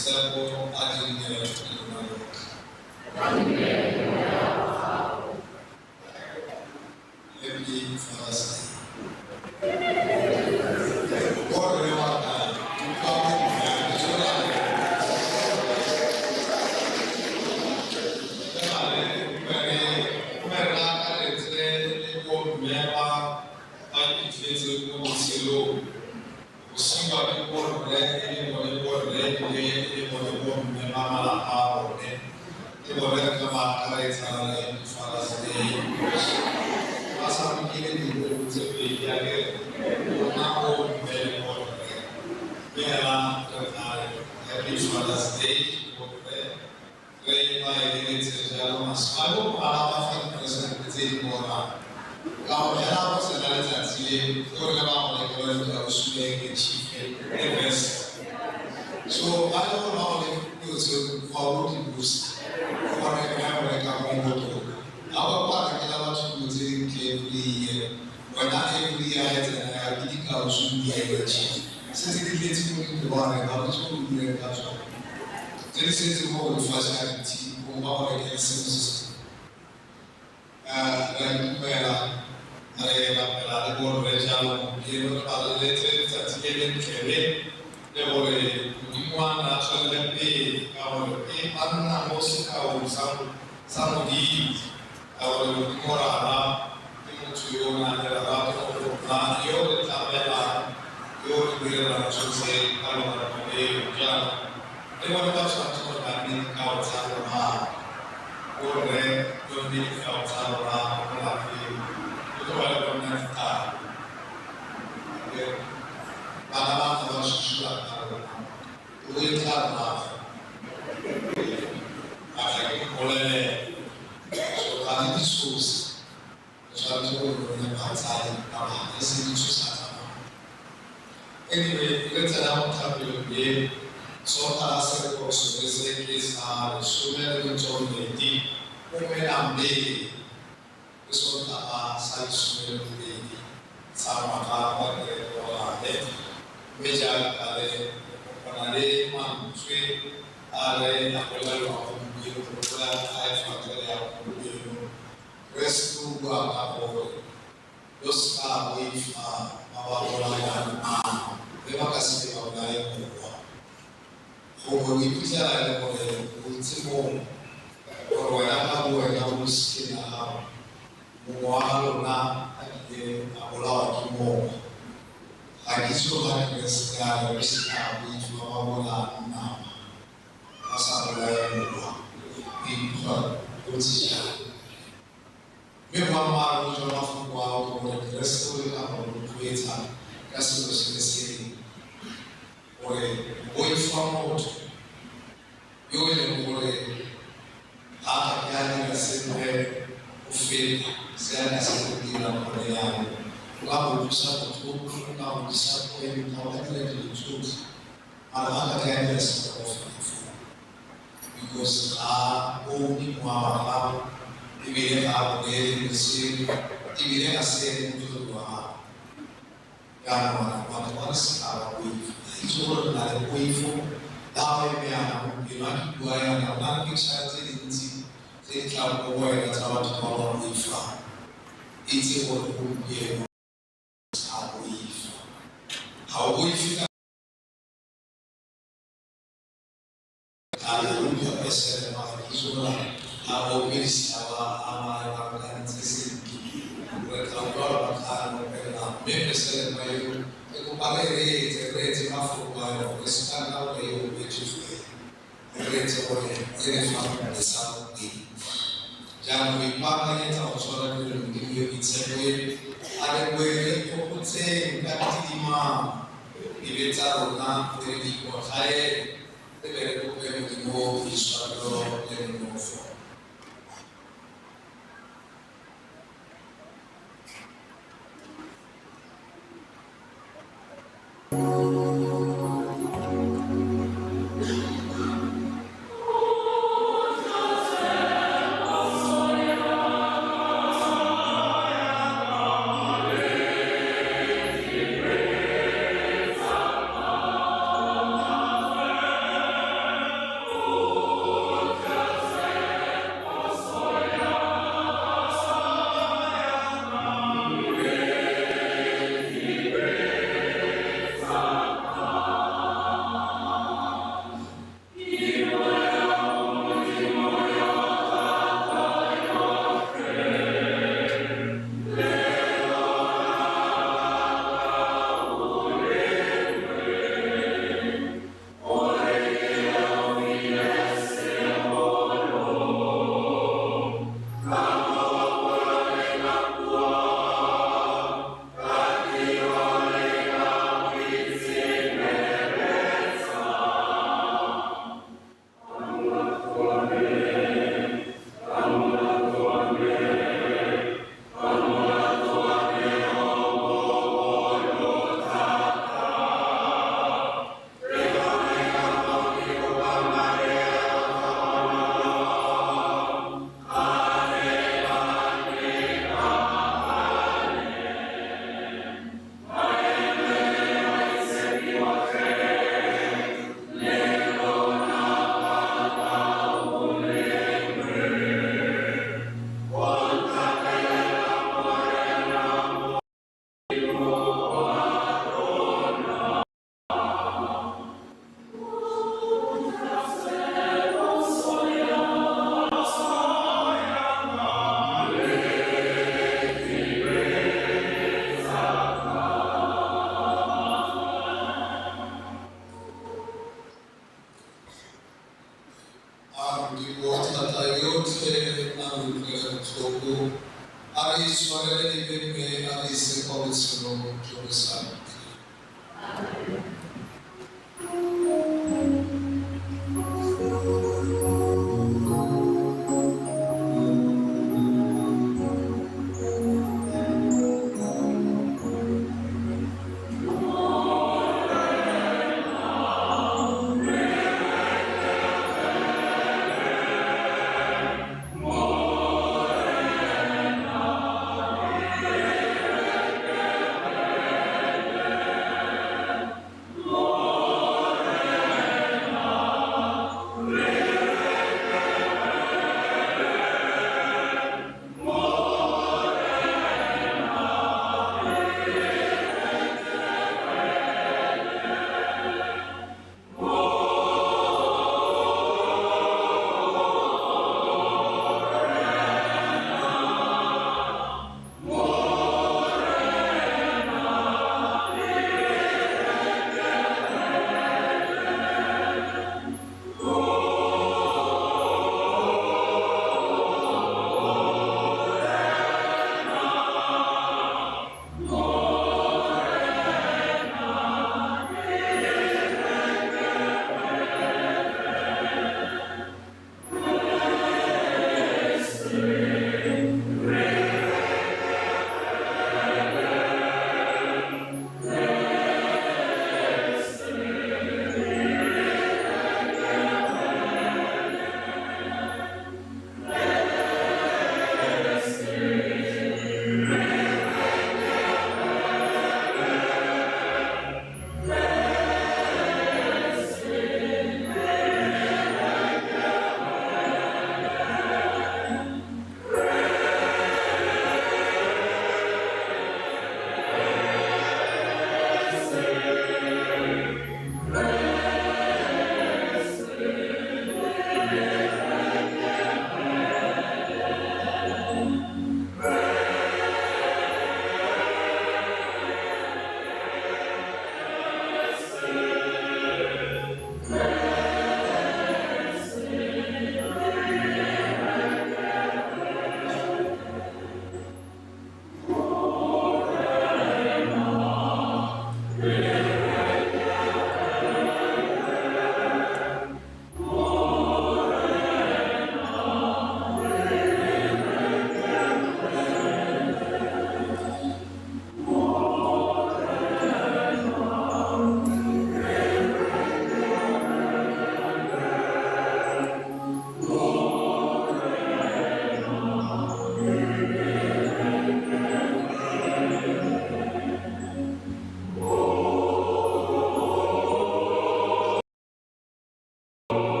Boitshepo a di nne le lona lotlhe. Happy Father's Day. Borre wa ka, utlwa mo mme, ke tshola le re akaretse le bomme ba ba iphitlhetseng mo botshelong go siiwa ke borre e le bone borre ebile e le bone bomme ba malapa a bone ke bone re ka ba akaretsang le Happy Father's Day ba tshamekile dilo tse pedi akere rona bomme le borre mme hela re tla re Happy Father's Day borre re ba eleletse jalo masego a bo ba fa diporesente tse di bonang ka gore hela go tsena letsatsi le gore le ba go rekela dikausu le chife le vest so ba le gore ba go le dilo tseo ga o di boost gore ka go reka mo botoka ga ba kwa rekela batho dilo tse dintle every year wena every year e tsena ya ke dikausu di chife setse di tletse mo dintlwaneng ga o itse go di dire ka tsone tse di setse mo go lefatshe ga ditshipi gongwe ba go rekele sengwe se sengwe. Re a itumela re rapela le borre jalo gompieno re ba leletse letsatsi le lentle le le gore Modimo a nna a tswelele pele ka gore e ba nna mo sekaong sa Modimo ka gore Modimo Rara ke motho yo o nang le lerato mo go rona yo re tlamelang yo re direlang tsotlhe ka lorato leo jaanong le bone ba tshwanetse gore ba nne dikao tsa lorato borre lo nne dikao tsa lorato mo lapeng lo tlogele go nna ditau bana ba nna ba tshosiwa ka lona o e tla rrago a tla ke mpolelele so ga le di tshose re tshwanetse gore lo nne batsadi ba bana e seng ditshosa tsa bana. Anyway, re tsena mo thapelong e Sontaga se re ko sone se ke sa 18 mo Menambeng ke Sontaga sa 12 sa ngwaga wa kereke wa gale mme jaaka re kopana le mantswe a re a bolelwa gompieno go bolela ka efangele ya gompieno Keresete o bua ka gore lo se ka boifa ba ba bolayang nama mme ba ka se ke ba bolaye mowa gongwe o iphitlhela e le gore o ntse mongwe gore wena ka bo wena o losikeng la gago mongwe wa lona a kile a bolawa ke mongwe ga ke itse ga Keresete a re lo se ka boifa ba ba bolayang nama ba sa bolaye mowa o ikutlwa o ntse jang mme boammaaruri jwa mafoko ao ke gore Keresete o leka go rotloetsa ka selo se le sengwe gore boifa motho yo e leng gore ga a ka ke a dira sepe go feta se a ka se go dirang gone jaanong o ka mo utlwisa botlhoko o ka mo disappointa o ka dira dilo tsotlhe mara ga a ka ke a dira sepe go feta foo because ga a bone mowa wa gago ebile ga a go neele lesedi ebile ga se ene motlhodi wa gago jaanong batho ba re se ka ba boifa itse gore re na le poifo la go eme yana gompieno a ke bua yana go na le picture tse dintsi tse di tlang mo go wena tsa batho ba ba boifang itse gore gompieno se ka boifa ga o boife ka a utlwa peselema ga ke itse gore a opedisa ba a baakantse sentle re tla utlwa ba tla opela mme peselema eo ke kopa re reetse re reetse mafoko a yone gore se ka nna gore e opetswe fela re reetse gore e re fa molaetsa eng jaanong go ipaakanyetsa go tshwara tirelo Modimo yo boitshepo e a re boe re ikgopotseng ka tidimalo dibe tsa rona re di ikotlhaele re be re kope Modimo boitshwarelo le nonofo. A re itshwarele dibe mme a re ise kwa botshelong jo bo sa khutleng. Amen.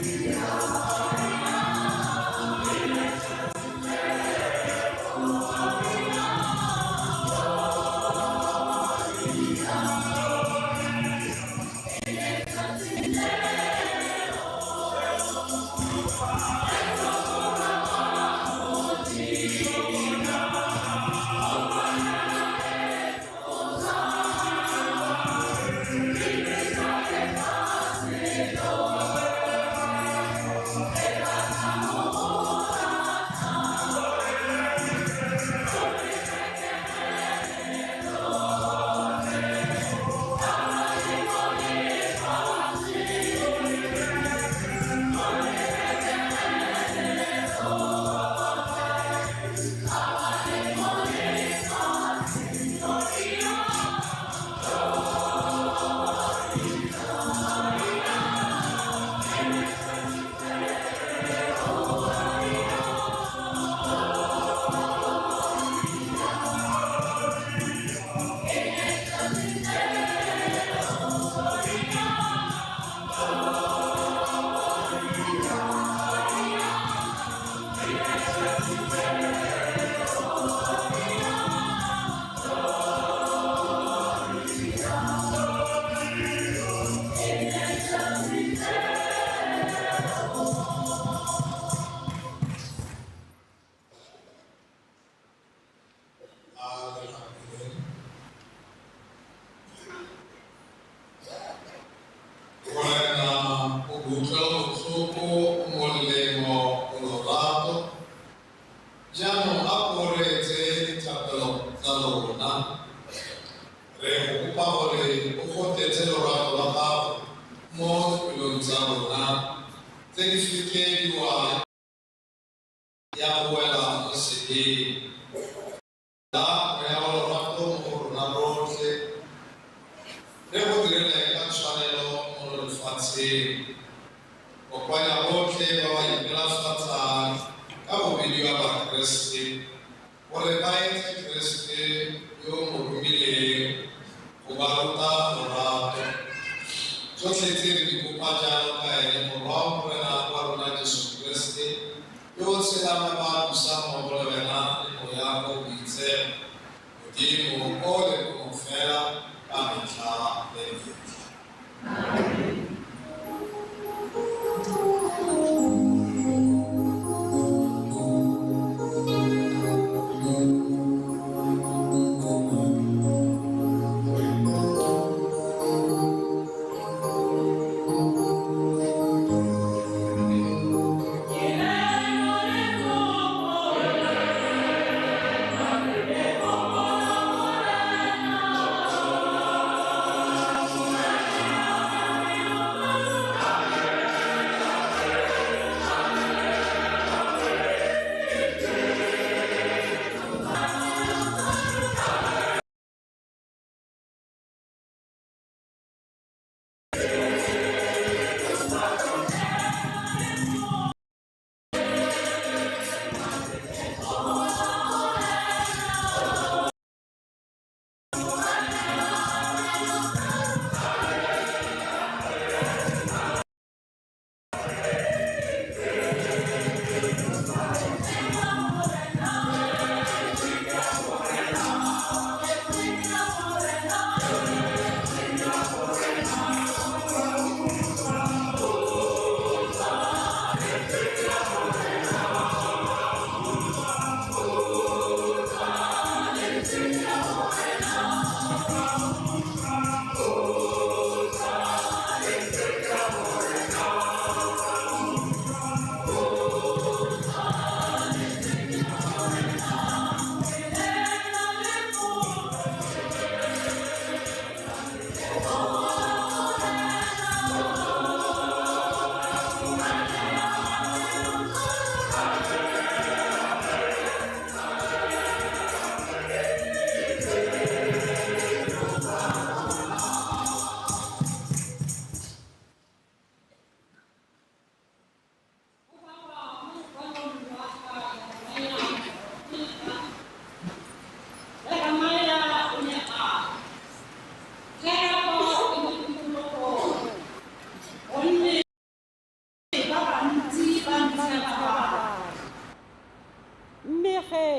Yeah.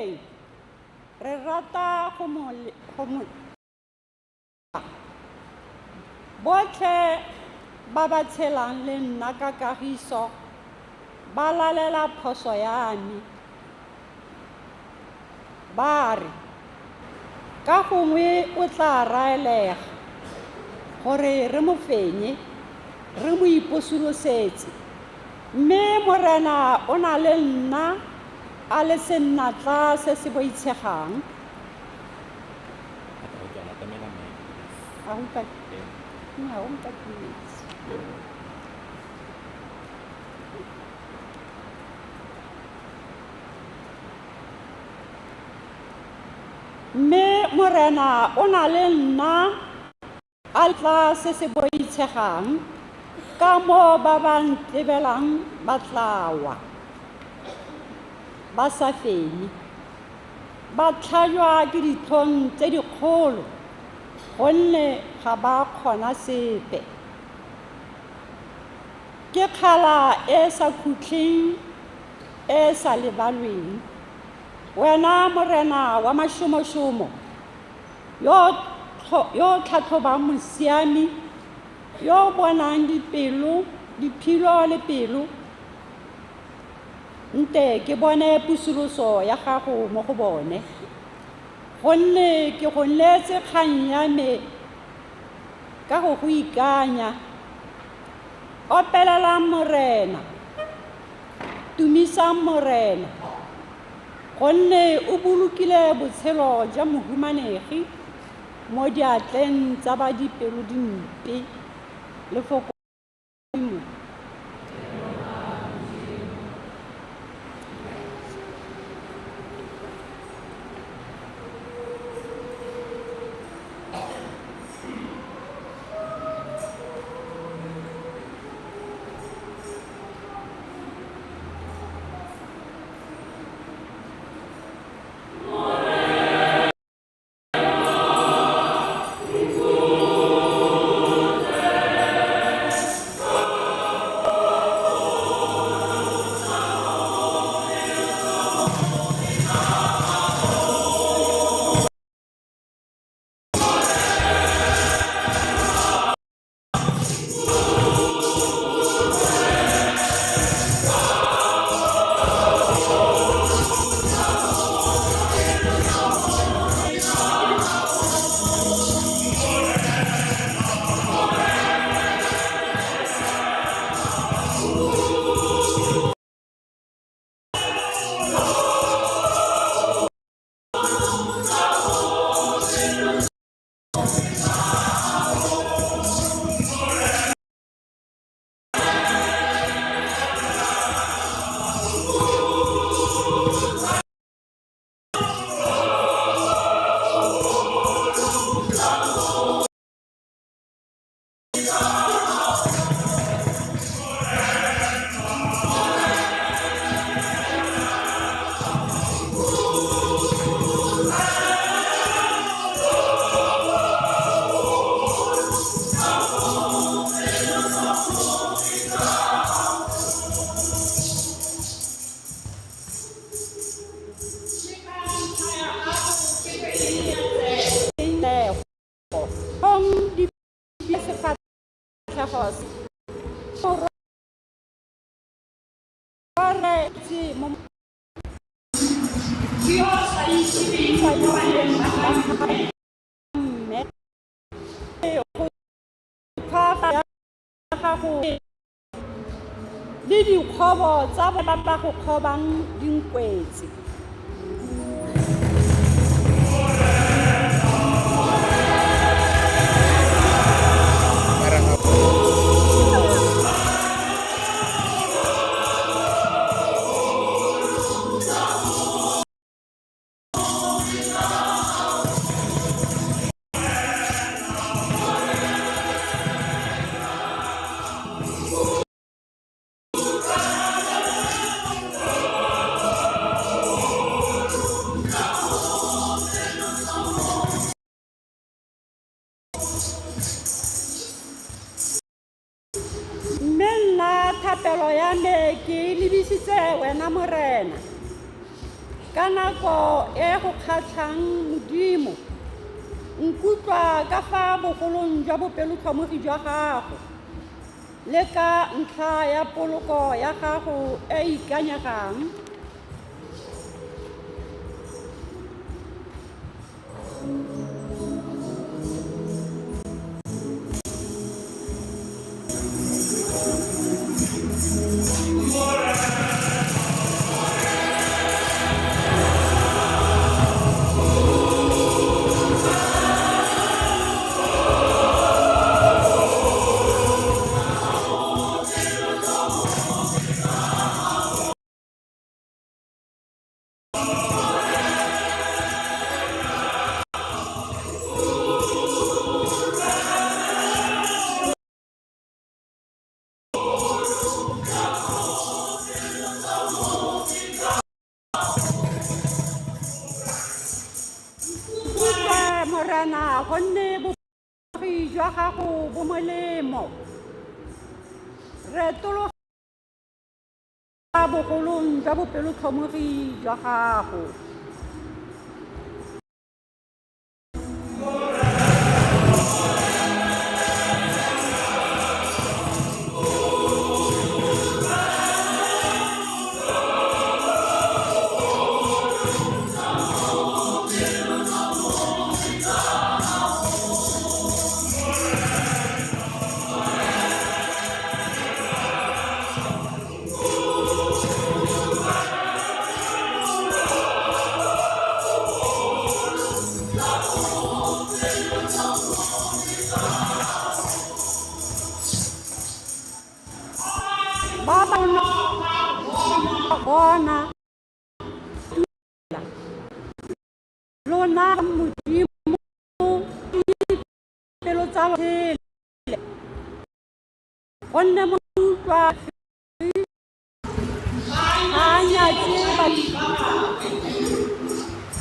Tlhokeng re rata go mo botlhe ba ba tshelang le nna ka kagiso ba lalela phoso ya me. Ba re ka gongwe o tla raelega gore re mo fenye, re mo iposolosetse. Mme Morena o na le nna a le senatla se se boitshegang. A utlwa? Nnyaa, o nkatumetse. Mme Morena o na le nna a tla se se boitshegang, ka moo ba ba ntebelang ba tla wa, ba sa fenye, ba tlhajwa ke ditlhong tse dikgolo, gonne ga ba kgona sepe. Ke kgala e sa khutleng, e sa lebalweng. Wena Morena wa mašomošomo, yo tlhatlhobang mosiami, yo bonang dipelo, diphilo le pelo, nte ke bone pusoloso ya gago mo go bone. Gonne ke go neetse kgang ya me ka go go ikanya. Opelelang Morena, tumisang Morena, gonne o bolokile botshelo jwa mohumanegi mo diatleng tsa ba dipelo dimpe. Lefoko Modimo. Le dikgobo tsa ba ba go kgobang dinkwetse. Mme nna thapelo ya me ke e lebisitse wena Morena. Ka nako e go kgatlhang Modimo, nkutlwa ka fa bogolong jwa bopelotlhomogi jwa gago le ka ntlha ya poloko ya gago e e ikanyegang. Morena, gonne bopelotlhomogi jwa gago bo molemo. Retologa bogolong jwa bopelotlhomogi jwa gago. Ba bona lona Modimo dipelo tsa lona, gonne mo utlwa ga a nyatse ba.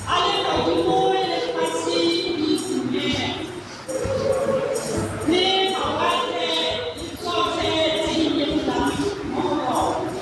A legodimo le lefatshe di itumele, mme mawatle le tsotlhe tse di nyelang mo go lone.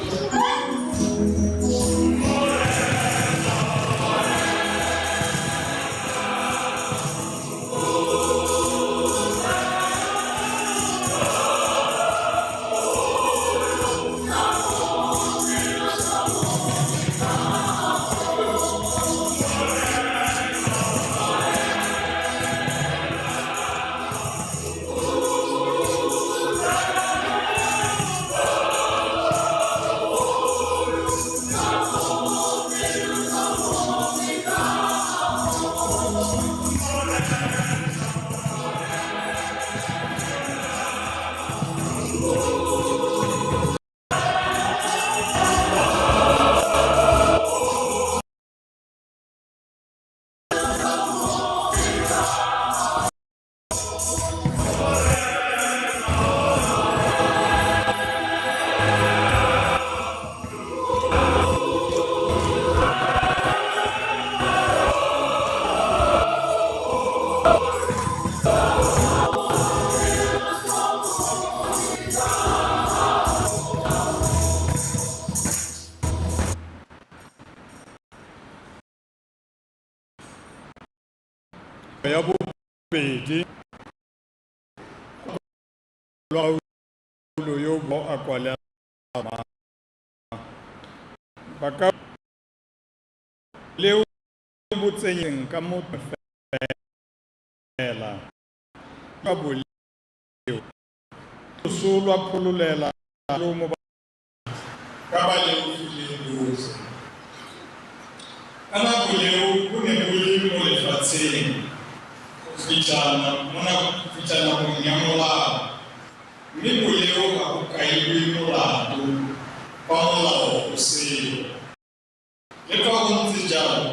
Ya bobedi lwa yo bo a kwalela ba ka leo bo tsenyeng ka mo fela ka boleo loso lwa phololela lo mo ka ba leofileng botlhe. Ka nako eo bo ne bo le mo lefatsheng go fitlha nakong ya molao, mme boleo ga bo kailwe molato fa molao o seo. Le fa go ntse jalo,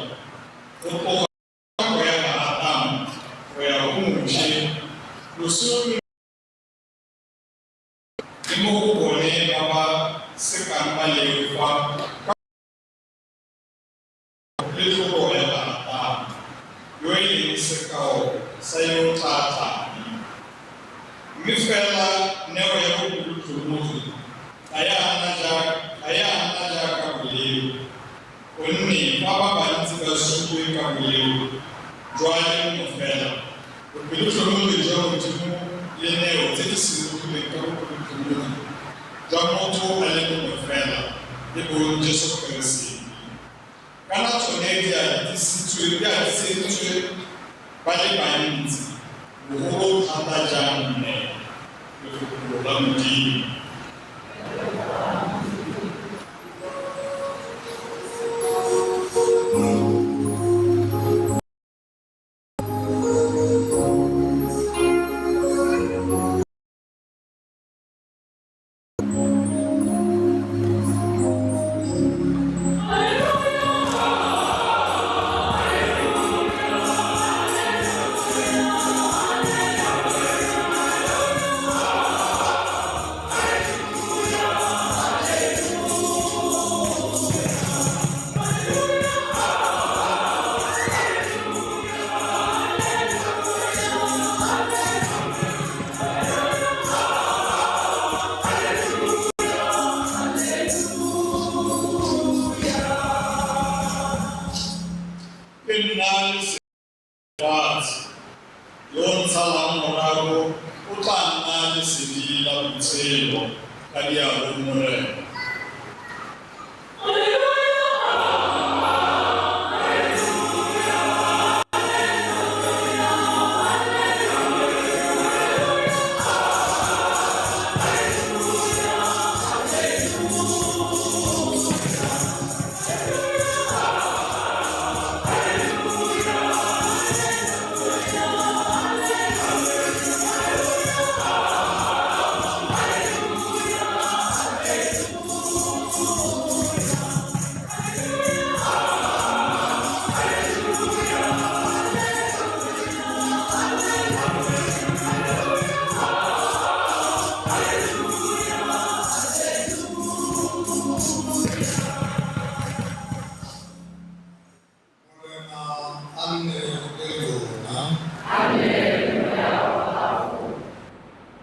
go tloga nako ya ga Atamo go ya go Moše, loso le mo go bone ba ba sekang ba leofa ka le tlolo ya ga Atamo, yo e leng sekao sa yo o tla tlang. Mme fela neo ya bopelotlhomogi ga ya nna jaaka boleo, gonne fa ba bantsi Jwa le mongwe fela, bopelotlhomogi jwa Modimo le neo tse di simologileng ka bopelotlhomogi jwa motho a le mongwe fela, e bong Jesu Keresete. Kana tsone di atiseditswe ba le bantsi, bogolo thata jang nne lefoko la Modimo. Yo ntshalang morago o tla nna lesedi la botshelo, ka rialo Morena.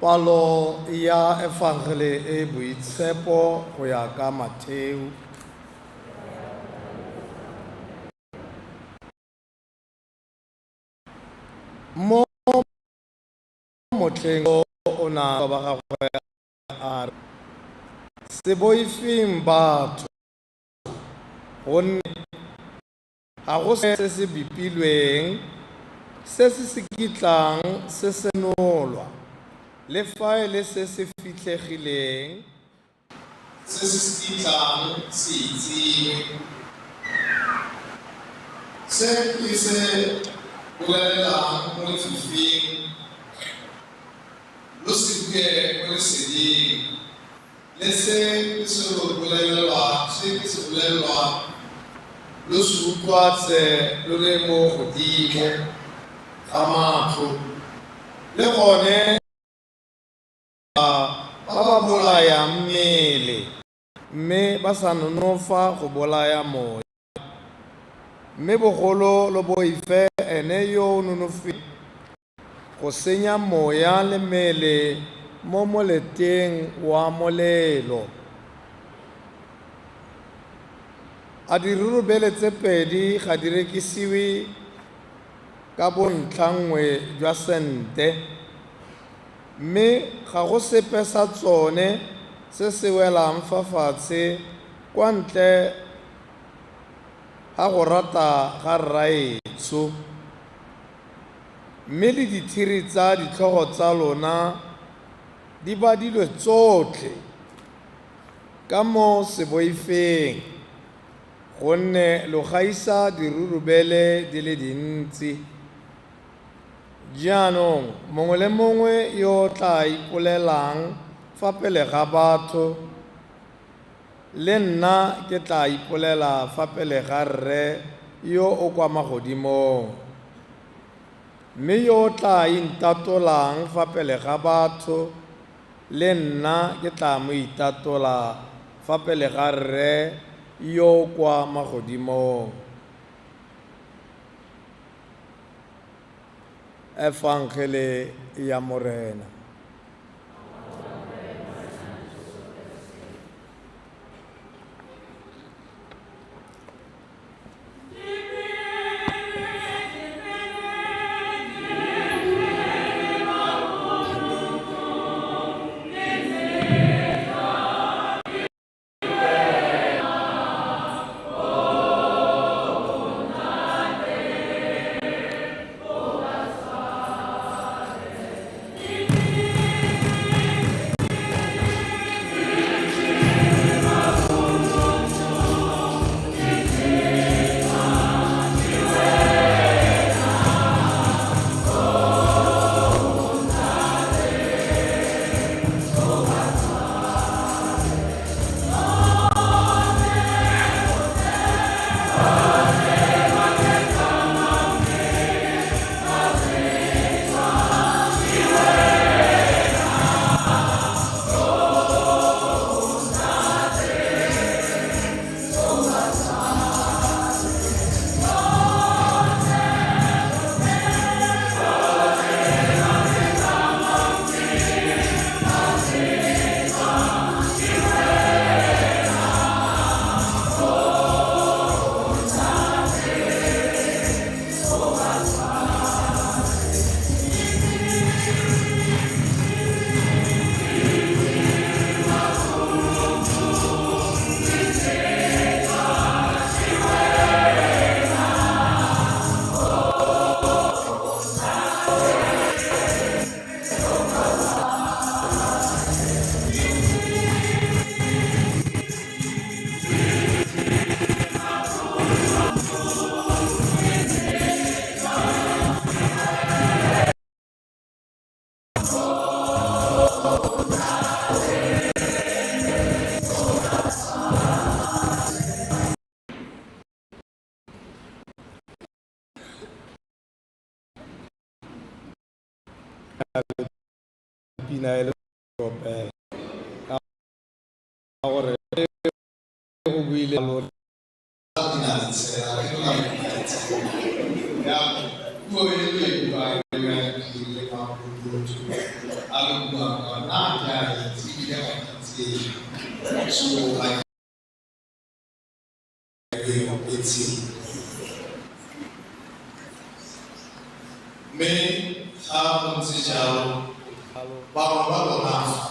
Palo ya Efangele e boitshepo go ya ka Matheo. Mo motlheng o na ba gagwe a re, se boifeng batho, gonne ga go se se bipilweng se se kitlang se senolwa, le fa e le se se fitlhegileng se se kitlang se itsiwe. Se ke se bolelelang mo lefifing, lo se bue mo leseding, le se ke se bolelelwang, se ke se bolelelwang, lo se utlwatse lo le mo godimo ga matlo, le gone ba ba bolayang mmele, mme ba sa nonofa go bolaya moya. Mme bogolo lo boife ene yo o nonofileng go senya moya le mmele mo moleteng wa molelo. A dirurubele tse pedi ga di rekisiwe ka bontlhanngwe jwa sente, mme ga go sepe sa tsone se se welang fa fatshe kwa ntle ga go rata ga Rraetsho. Mme le dithiri tsa ditlhogo tsa lona di badilwe tsotlhe. Ka mo se boifeng, gonne lo gaisa dirurubele di le dintsi. Jaanong mongwe le mongwe yo o tla ipolelang fa pele ga batho, le nna ke tla ipolela fa pele ga Rre yo o kwa magodimong. Mme yo o tla intatolang fa pele ga batho, le nna ke tla mo itatola fa pele ga Rre yo o kwa magodimong. Efangele ya Morena. pina e le opela ka gore go buile lo ya puo e le e buang ya le ka botho a le buang ka nna ke a itse ebile ga ke tsebe so ga ke e opetse mme ga go ntse jalo bangwe ba lona fa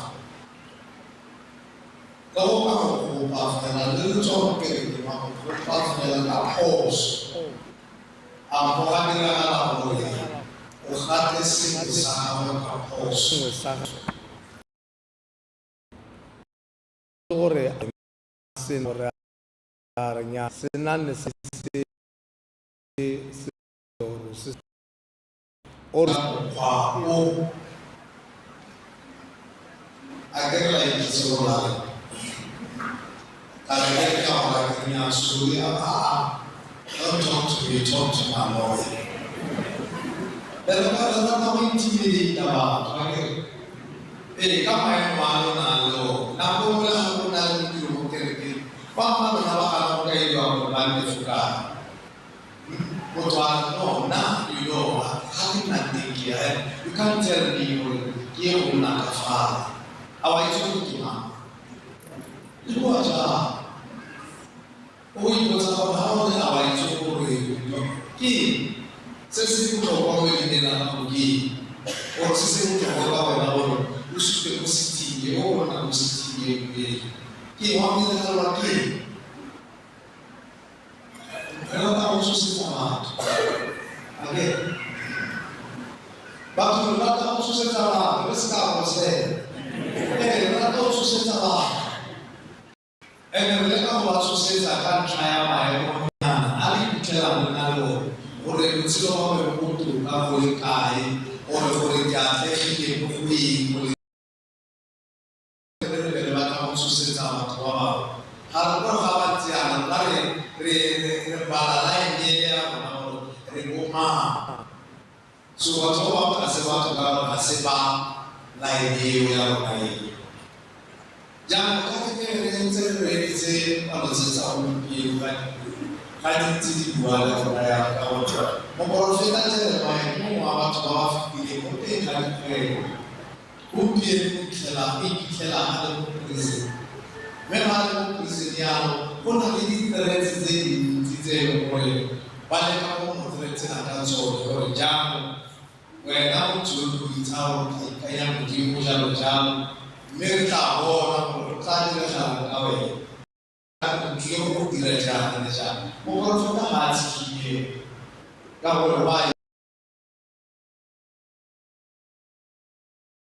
ka go ka go kopa fela le le tswa mo kerekeng wa go kopa fela ka phoso a mo ga diragala gore o gate sengwe sa gagwe ka phoso sengwe sa gore se gore a re nya se na ne se se se or se or mokgwa o a ke re la itse gore la re ka re ke ka gore ke nya sorry a don't talk to me, talk to my lawyer. Le re ba re rata go intimidate batho a ke re ee ka maemo a lona le one nako nngwe le ga go na le ditiro mo kerekeng ba ba lona ba gana go kaediwa gore ba nne fo kae motho a re no nna you know ga ke nna teng ke ya you can't tell me gore ke ye go nna ka fale a wa itse gore ke mang le bua jang o ipotsa gore ga o re a wa itse gore ke eng se se botlhokwa mo leineng la gago ke eng or se se botlhokwa ka wena gore o supe mo seting e o nna mo seting e nngwe ke eng wa go diragalelwa ke eng re rata go tshosetsa batho ake batho re rata go tshosetsa batho re se ka gosela ee re rata go tshosetsa batho and re leka go ba tshosetsa ka ntlha ya maemonyana a re iphitlhelang re na le one gore botshelo ba me bo botoka go le kae gore gore ke atlegile mo go eng go le re be re batla go tshosetsa batho ba bangwe ga re kore ga ba ntse yana rona re re re re bala line e ya rona gore re bo mang so batho ba bangwe ga se batho ka gore ga se ba line eo ya rona eo jaanong ka ke re ntse re reeditse palo tse tsa gompieno ga ga di ntse di bua le rona ya ka gore moporofeta Jeremia ke mongwe wa batho ba ba fetileng mo teng ga dikgwebo gompieno o iphitlhela a le mo prison mme ga a le mo prison jalo go na le di-threats tse dintsi tse e leng gore ba leka go mo threatsena ka tsone gore jaanong wena motho yo o itsa gore o tla ikanya Modimo jalo jalo mme re tla bona gore go tla diragala ka wena o tlile go dira jaana le jaana moporofeta ga a tshikinye ka gore wa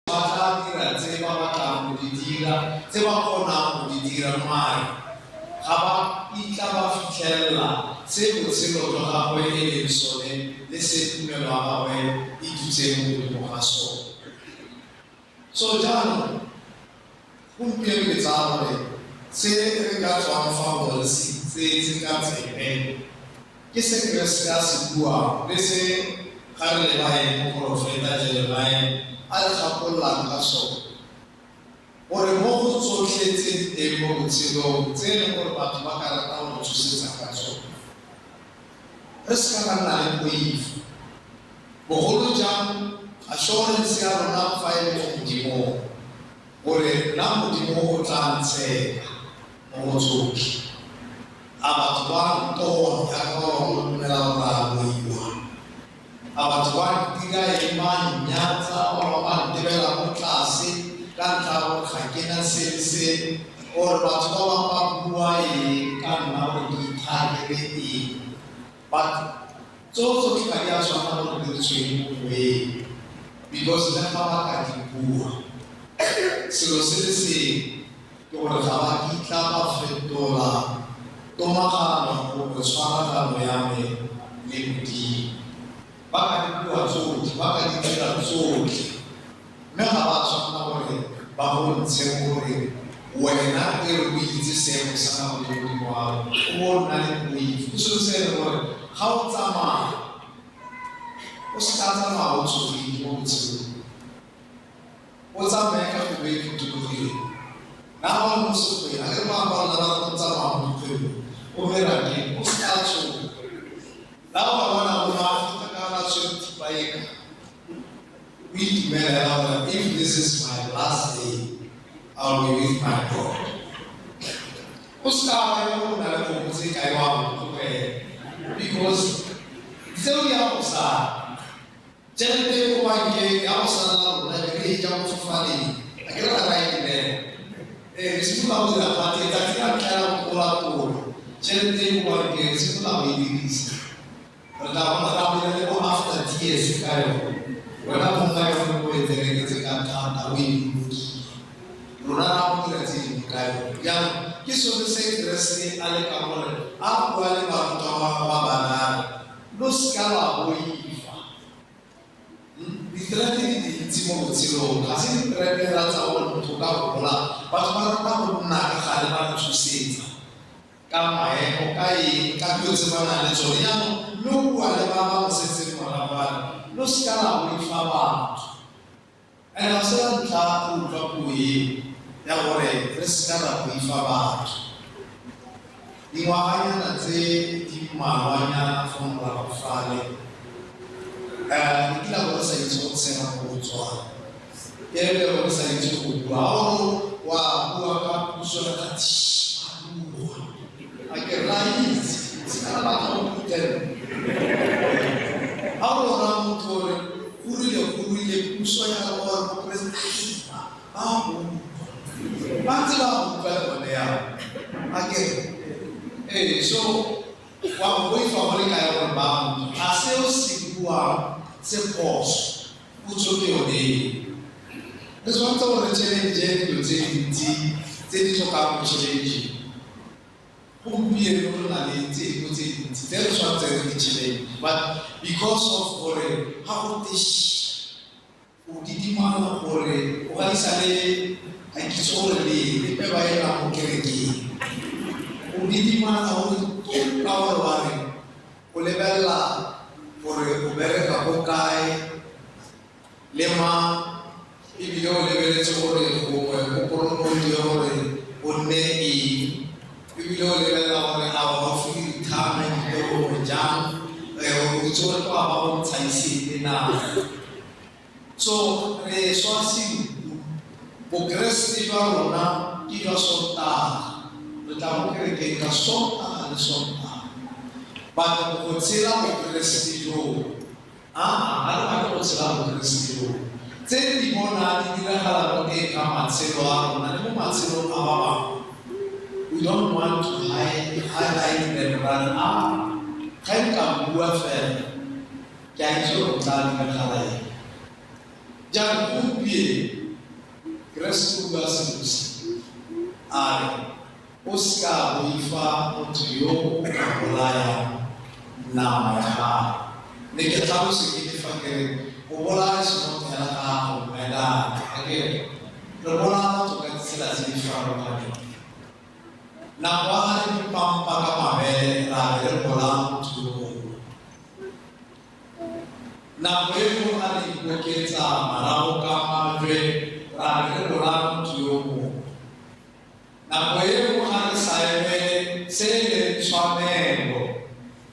ba tla dira tse ba batlang go di dira tse ba kgonang go di dira mare ga ba kitla ba fitlhelela se botshelo jwa gagwe e leng sone le se tumelo ya gagwe e dutseng mo godimo ga sone so jaanong gompieno ke tsaya gore se re ka tswang fa gore se itseetse ka tsebe ke se Keresete a se buang le se ga re lebaeng moporofeta Jeremia a re gakololang ka sone gore mo go tsotlhe tse di teng mo botshelong tse e leng gore batho ba ka rata go tshosetsa ka tsone re se ka ra nna le poifo bogolo jang assurance ya rona fa e le mo Modimong gore nna Modimo o tla ntsheka mo go tsotlhe a batho ba ntona jaaka ba bangwe ba dumela gore a boiwa a batho ba ntira eng ba nnyatsa ba bangwe ba ntebela mo tlase ka ntlha ya gore ga ke na se le se or batho ba bangwe ba bua eng ka nna gore ke ithakele eng but tso tsotlhe ga di a tshwanela gore di re tshwenye mo moweng because le ga ba ka di bua selo se le sengwe ke gore ga ba kitla ba fetola tomagano gongwe tshwaragano ya me le Modimo ba ka di bua tsotlhe ba ka di dira tsotlhe mme ga ba tshwanela gore ba go ntshe gore wena e re o itse seemo sa gago le Modimo wa gago o bo o nna le poifo ke selo se e leng gore ga o tsamaya o se ka tsamaya o tshogile mo botshelong O tsamaye ka pelo e phuthulogileng. Na ga o mo sekgweng, a ke re ba ba rona ba rata go tsamaya mo dikgwebong, o merakeng, o se ka tshoga. Na o ka bona o Maaforika ka ba tshwere thipa e ka, o itumelela gore if this is my last day, I'll be with my God. O se ka wa ya o na le kgomo tse kae wa mo tlogela, because tseo di a go sala. Tšhelete e ko bankeng ya go sala la rona e be re e ja mo fofaneng, a ke re ga ra e dumela. Ee, re simolola go dira party letsatsi la ntlha la go gola tolo, tšhelete e ko bankeng re simolola go e dirisa. Re tla bona ra go dira le bo after tears ka yone. Wena monna yone o e bereketse ka thata, o e bolokile. Rona ra go dira tse dingwe ka yone. Jaanong ke sone se Keresete a lekang gore a bua le barutwa ba gagwe ba bararo, lo seka lwa boifa. Diterete di dintsi mo botshelong, ga se diterete fela tsa gore motho o ka gola. Batho ba rata go nna ka gale ba re tshosetsa ka maemo, ka eng, ka dilo tse ba nang le tsone. Jaanong lo bua le ba ba mo setseng morago ba re, lo seka la boifa batho. And ga se la ntlha re utlwa puo eo ya gore re seka ra boifa batho. Dingwaganyana tse di mmalwanyana fa morago fale, re kile ra bo re sa itse go tshega go tswa, e re bo re sa itse go bua. Ga o re wa bua ka puso ya ga bua, a ke re a itse, se ka re batla go phuthela. Ga o raya motho gore go rile go rile puso ya gore mo president, ba go utlwa, ba ntse ba go utlwa le bone yao. A ke re ee, so wa go boifa go le kae gore ba utlwa? A seo se buang se phoso? Potso ke yone eo. Re tshwanetse gore re challenge dilo tse dintsi tse di tlhokang go challenge. Gompieno re na le tse dingwe tse dintsi tse re tshwanetseng re di challenge, but because of gore ga go te o didimala gore o gaisa le ga kitse gore le lepe ba ela mo kerekeng, o didimala gore ka gore wa re o lebelela gore o bereka ko kae le mang, ebile o lebeletse gore gongwe o promotiwe gore o nne eng, ebile o lebelela gore a o gaufi le retirement gore jang, o itse gore kwa ba go ntsha isete na. So re swa senku, bokeresete jwa rona ke jwa Sontaga, re tla mo kerekeng ka Sontaga le Sontaga, but go tshela bokeresete joo, aa, ga re batle go tshela bokeresete joo. Tse re di bonang di diragala mo teng ga matshelo a rona le mo matshelong a ba bangwe, we don't want to highlight them, ra re, ga nka bua fela, ke a itse gore go tla diragala eng. Jaanong gompieno Keresete o bua selo se, a re o seka boifa motho yo o ka bolayang nama ya gago. Ne ke tlhalose ke le fa ke re go bolaya seno fela ga go boelana, a ke re re bolaya motho ka ditsela tse di farologaneng. Nako a re dipampa ka mabele ra be re bolaya motho yo mongwe. Nako e nngwe a re ikoketsa marago ka majwe ra be re bolaya motho yo mongwe. Nako e nngwe ga re sa emele se e leng tshwanelo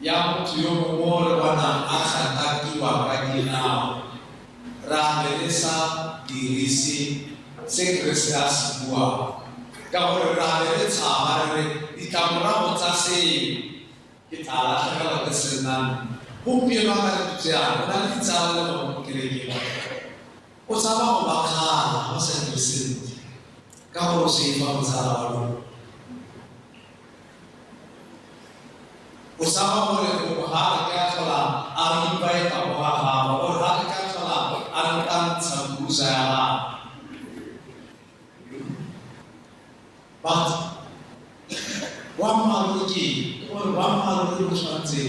ya motho yo mongwe o re bonang a gatakiwa ka dinao, ra be re sa dirise se Keresete a se buang, ka gore ra be re tshaba re re ditlamorago tsa seo ke tla latlhegelwa ke senang. Gompieno a ka re dutse yana, o na le ditsala le bangwe mo kerekeng, o tshaba go ba kgala ba sa dire sentle ka gore o seifa motsala wa lona, o tshaba gore ga re ka tlhola a re invite go ga gagwe, gore ga re ka tlhola a re ka ntsha busa ya gagwe. But boammaaruri ke eng? Ke gore boammaaruri bo tshwanetse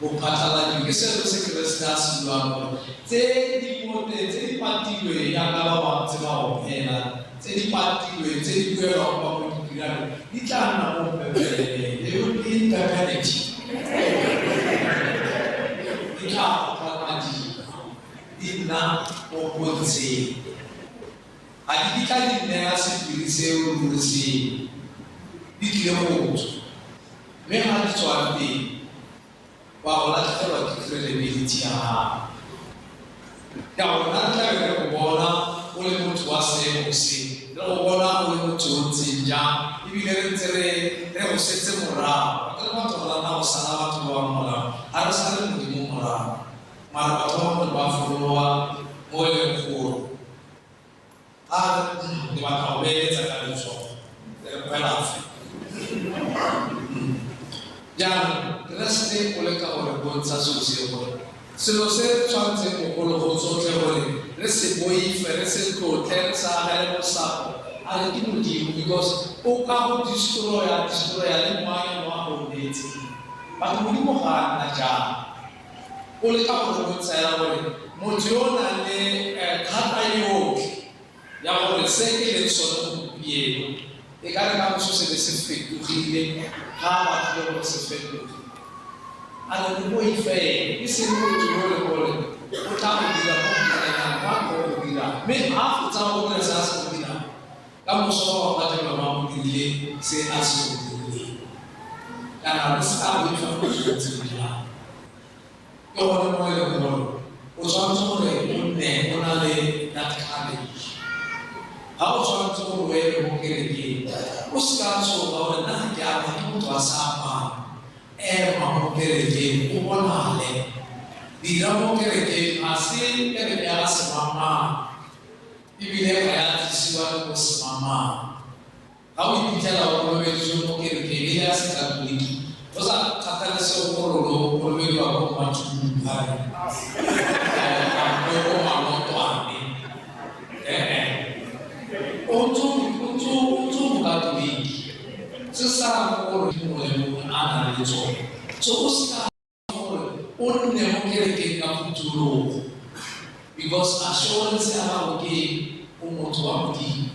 bo phatlaladiwe. Ke selo se Keresete a se buang gore tse di mo teng, tse di patilweng jaaka ba bangwe tse ba opela, tse di patilweng, tse di buelwang kwa mo dipinaneng, di tla nna mo pepeneneng. They will be in perpetuity. Di tla phatlaladiwa, di nna mo pontsheng. Ga di kitla di nneela sephiri seo ruri seo, di tlile go tswa. Mme ga di tswang teng, wa go latlhegelwa ke credibility ya gago. Ka gore nna tla be re go bona o le motho wa seemo se, re go bona o le motho o ntseng jang, ebile re ntse re go setse morago. Re le batho ba rata go sala batho ba bangwe morago, ga re sale Modimo morago. Mara batho ba bangwe ba followa mo e leng gore ga re batla go beeletsa ka letsogo, re kgwela fa. Jaanong Keresete o leka go re bontsha selo se gore selo se re tshwanetseng bogolo go tsotlhe gore re se boife, re se tlotle, re se agele bosapo, a re ke Modimo, because o ka go destroya, destroya le moya wa go neetseng. Batho Modimo ga a nna jalo. O leka go re bontsha ya gore motho yo o nang le thata yotlhe ya gore se ke leng sone gompieno, e ka re ka moso se be se fetogile, ga a batlile gore se fetoge. A re re boife, e seng motho yo le gore o tla go dira mo go dirang, wa go go dira, mme ga a fetsa go dira se a se go dirang, ka moso wa ba batla ba mo dirile se a se go dirileng. Kana re se ka boifa go ntseng jang. Ke gone mo e leng gore o tshwanetse gore o nne o na le that courage. Ga o tshwanetse gore o eme mo kerekeng, o se ka tshoga gore nna ke a ke motho wa seaparo. Ema mo kerekeng, o bonale. Dira mo kerekeng, ga se kereke ya ga semang-mang, ebile ga ya tlisiwa le ko semang-mang. Ga o iphitlhela o kolobeditswe mo kerekeng e le ya sekatoliki, o sa kgathalesege gore o kolobediwa ko Mathulare, kampo ko Malotwane. O ntse o mokatoliki. Se sa gore mongwe le mongwe a na le tsone. So o se ka gore o nne mo kerekeng ka phuthulogo, because assurance ya gago ke o motho wa Modimo.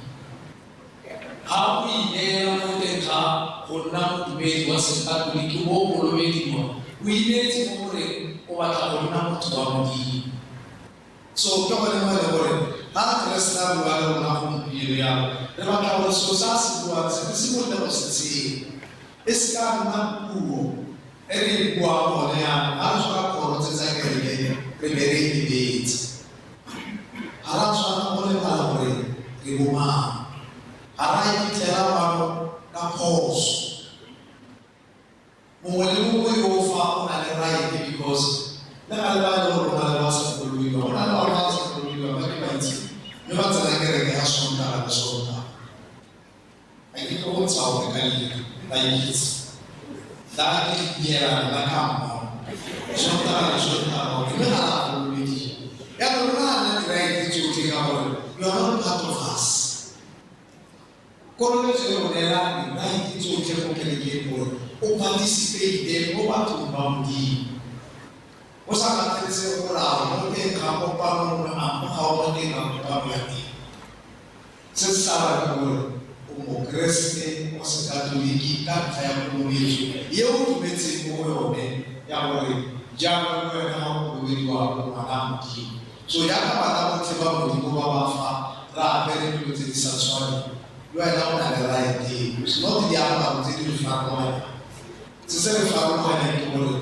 Ga o ineela mo teng ga go nna modumedi wa sekatoliki mo o kolobediwa, o ineetse mo goreng o batla go nna motho wa Modimo. So ke gone mo e leng gore ga Keresete a bua le rona gompieno jalo, re batla gore selo se a se buang se re simolole go se tshela. E se ka nna puo e re e buang gone jaanong, ga re tshwara kgoro tse tsa kereke re be re e lebetse. Ga re a tshwanela go lebala gore re bo mang. Ga re a iphitlhela fano ka phoso. Mongwe le mongwe yo o fa o na le right, because le ga le ba e le gore o na le ba sa kolobediwa, go na le ba ba sa kolobediwa ba ke ba itse, mme ba tsena kereke ya Sontaga le Sontaga. Ga ke tlo go ntsha ope ka leina, ba itse. Tla ke diela nna ka mmogo. Sontaga le Sontaga, mme ga la kolobediwa. Jaanong rona ga re na di-right tsotlhe ka gore you are not part of us. Kolobetso e go neela di-right tsotlhe mo kerekeng gore o participate mo bathong ba Modimo. O sa kgathalesege gore a o mo teng ga kopano nngwe, a mo ga o mo teng ga kopano ya teng. Se se sa raya ke gore o mokeresete wa sekatoliki ka ntlha ya kolobetso e o dumetseng mo go yone ya gore jaanong le wena ga o kolobediwa o ngwana a Modimo. So jaaka bana botlhe ba Modimo ba ba fa re apere dilo tse di sa tshwaneng, le wena o na le right eo. It's not diaparo tse di re farologanyang. Se se re farologanyang ke gore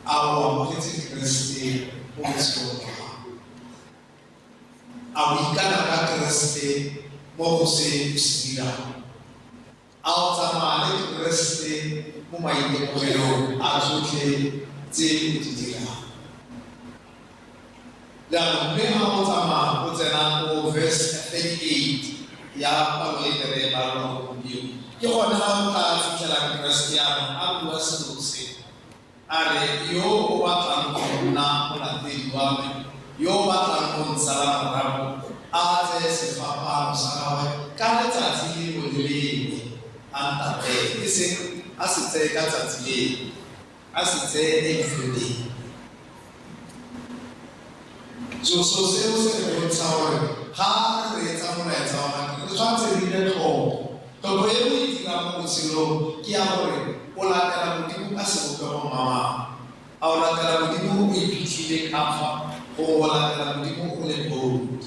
a o amogetse Keresete mo botshelong jwa gago. A o ikana ka Keresete mo go se o se dirang. A o tsamaya le Keresete mo maitemogelong a tsotlhe tse o di dirang. Jaanong mme ga o tsamaya o tsena ko verse 38 ya palo e re e balwang gompieno, ke gone ga o tla fitlhelang Keresete jaanong a bua selo se. A re yo o batlang go nna molatedi wa me, yo o batlang go ntsala morago, a tseye sefapano sa gagwe ka letsatsi lengwe le lengwe a ntatele. E seng a se tseye ka tsatsi leo, a se tseye every day. So seo se re bontsha gore ga re reetsa molaetsa wa gagwe, re tshwanetse re dire tlhopho. Tlhopho e o e dirang mo botshelong ke ya gore o latela Modimo ka sebopego mamang. A o latela Modimo o iphitlhile ka fa, gongwe o latela Modimo o le bold.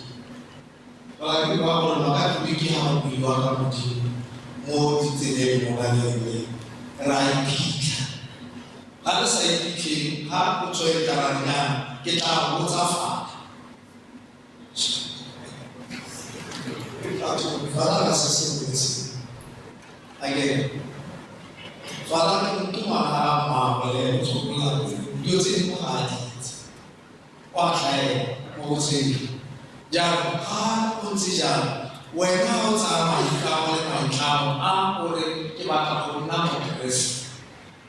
Ba ke ba gore Makatoliki ga go buiwa ka Modimo mo ditseleng mo baneng ra iphitlha. Ga re sa iphitlheng, ga potso e tla ra nnang, ke tla botsa fala. Batho, fala ga se sengwe le sengwe. Akere, fala ke ngwana ga mmaagwe le ene, o tswa ko lapeng, dilo tse dingwe ga a di itse. O a tlhaela mo botshelong. Jaanong ga go ntse jalo, wena o tsaya maitlamo le maitlamo a gore ke batla go nna Mokeresete.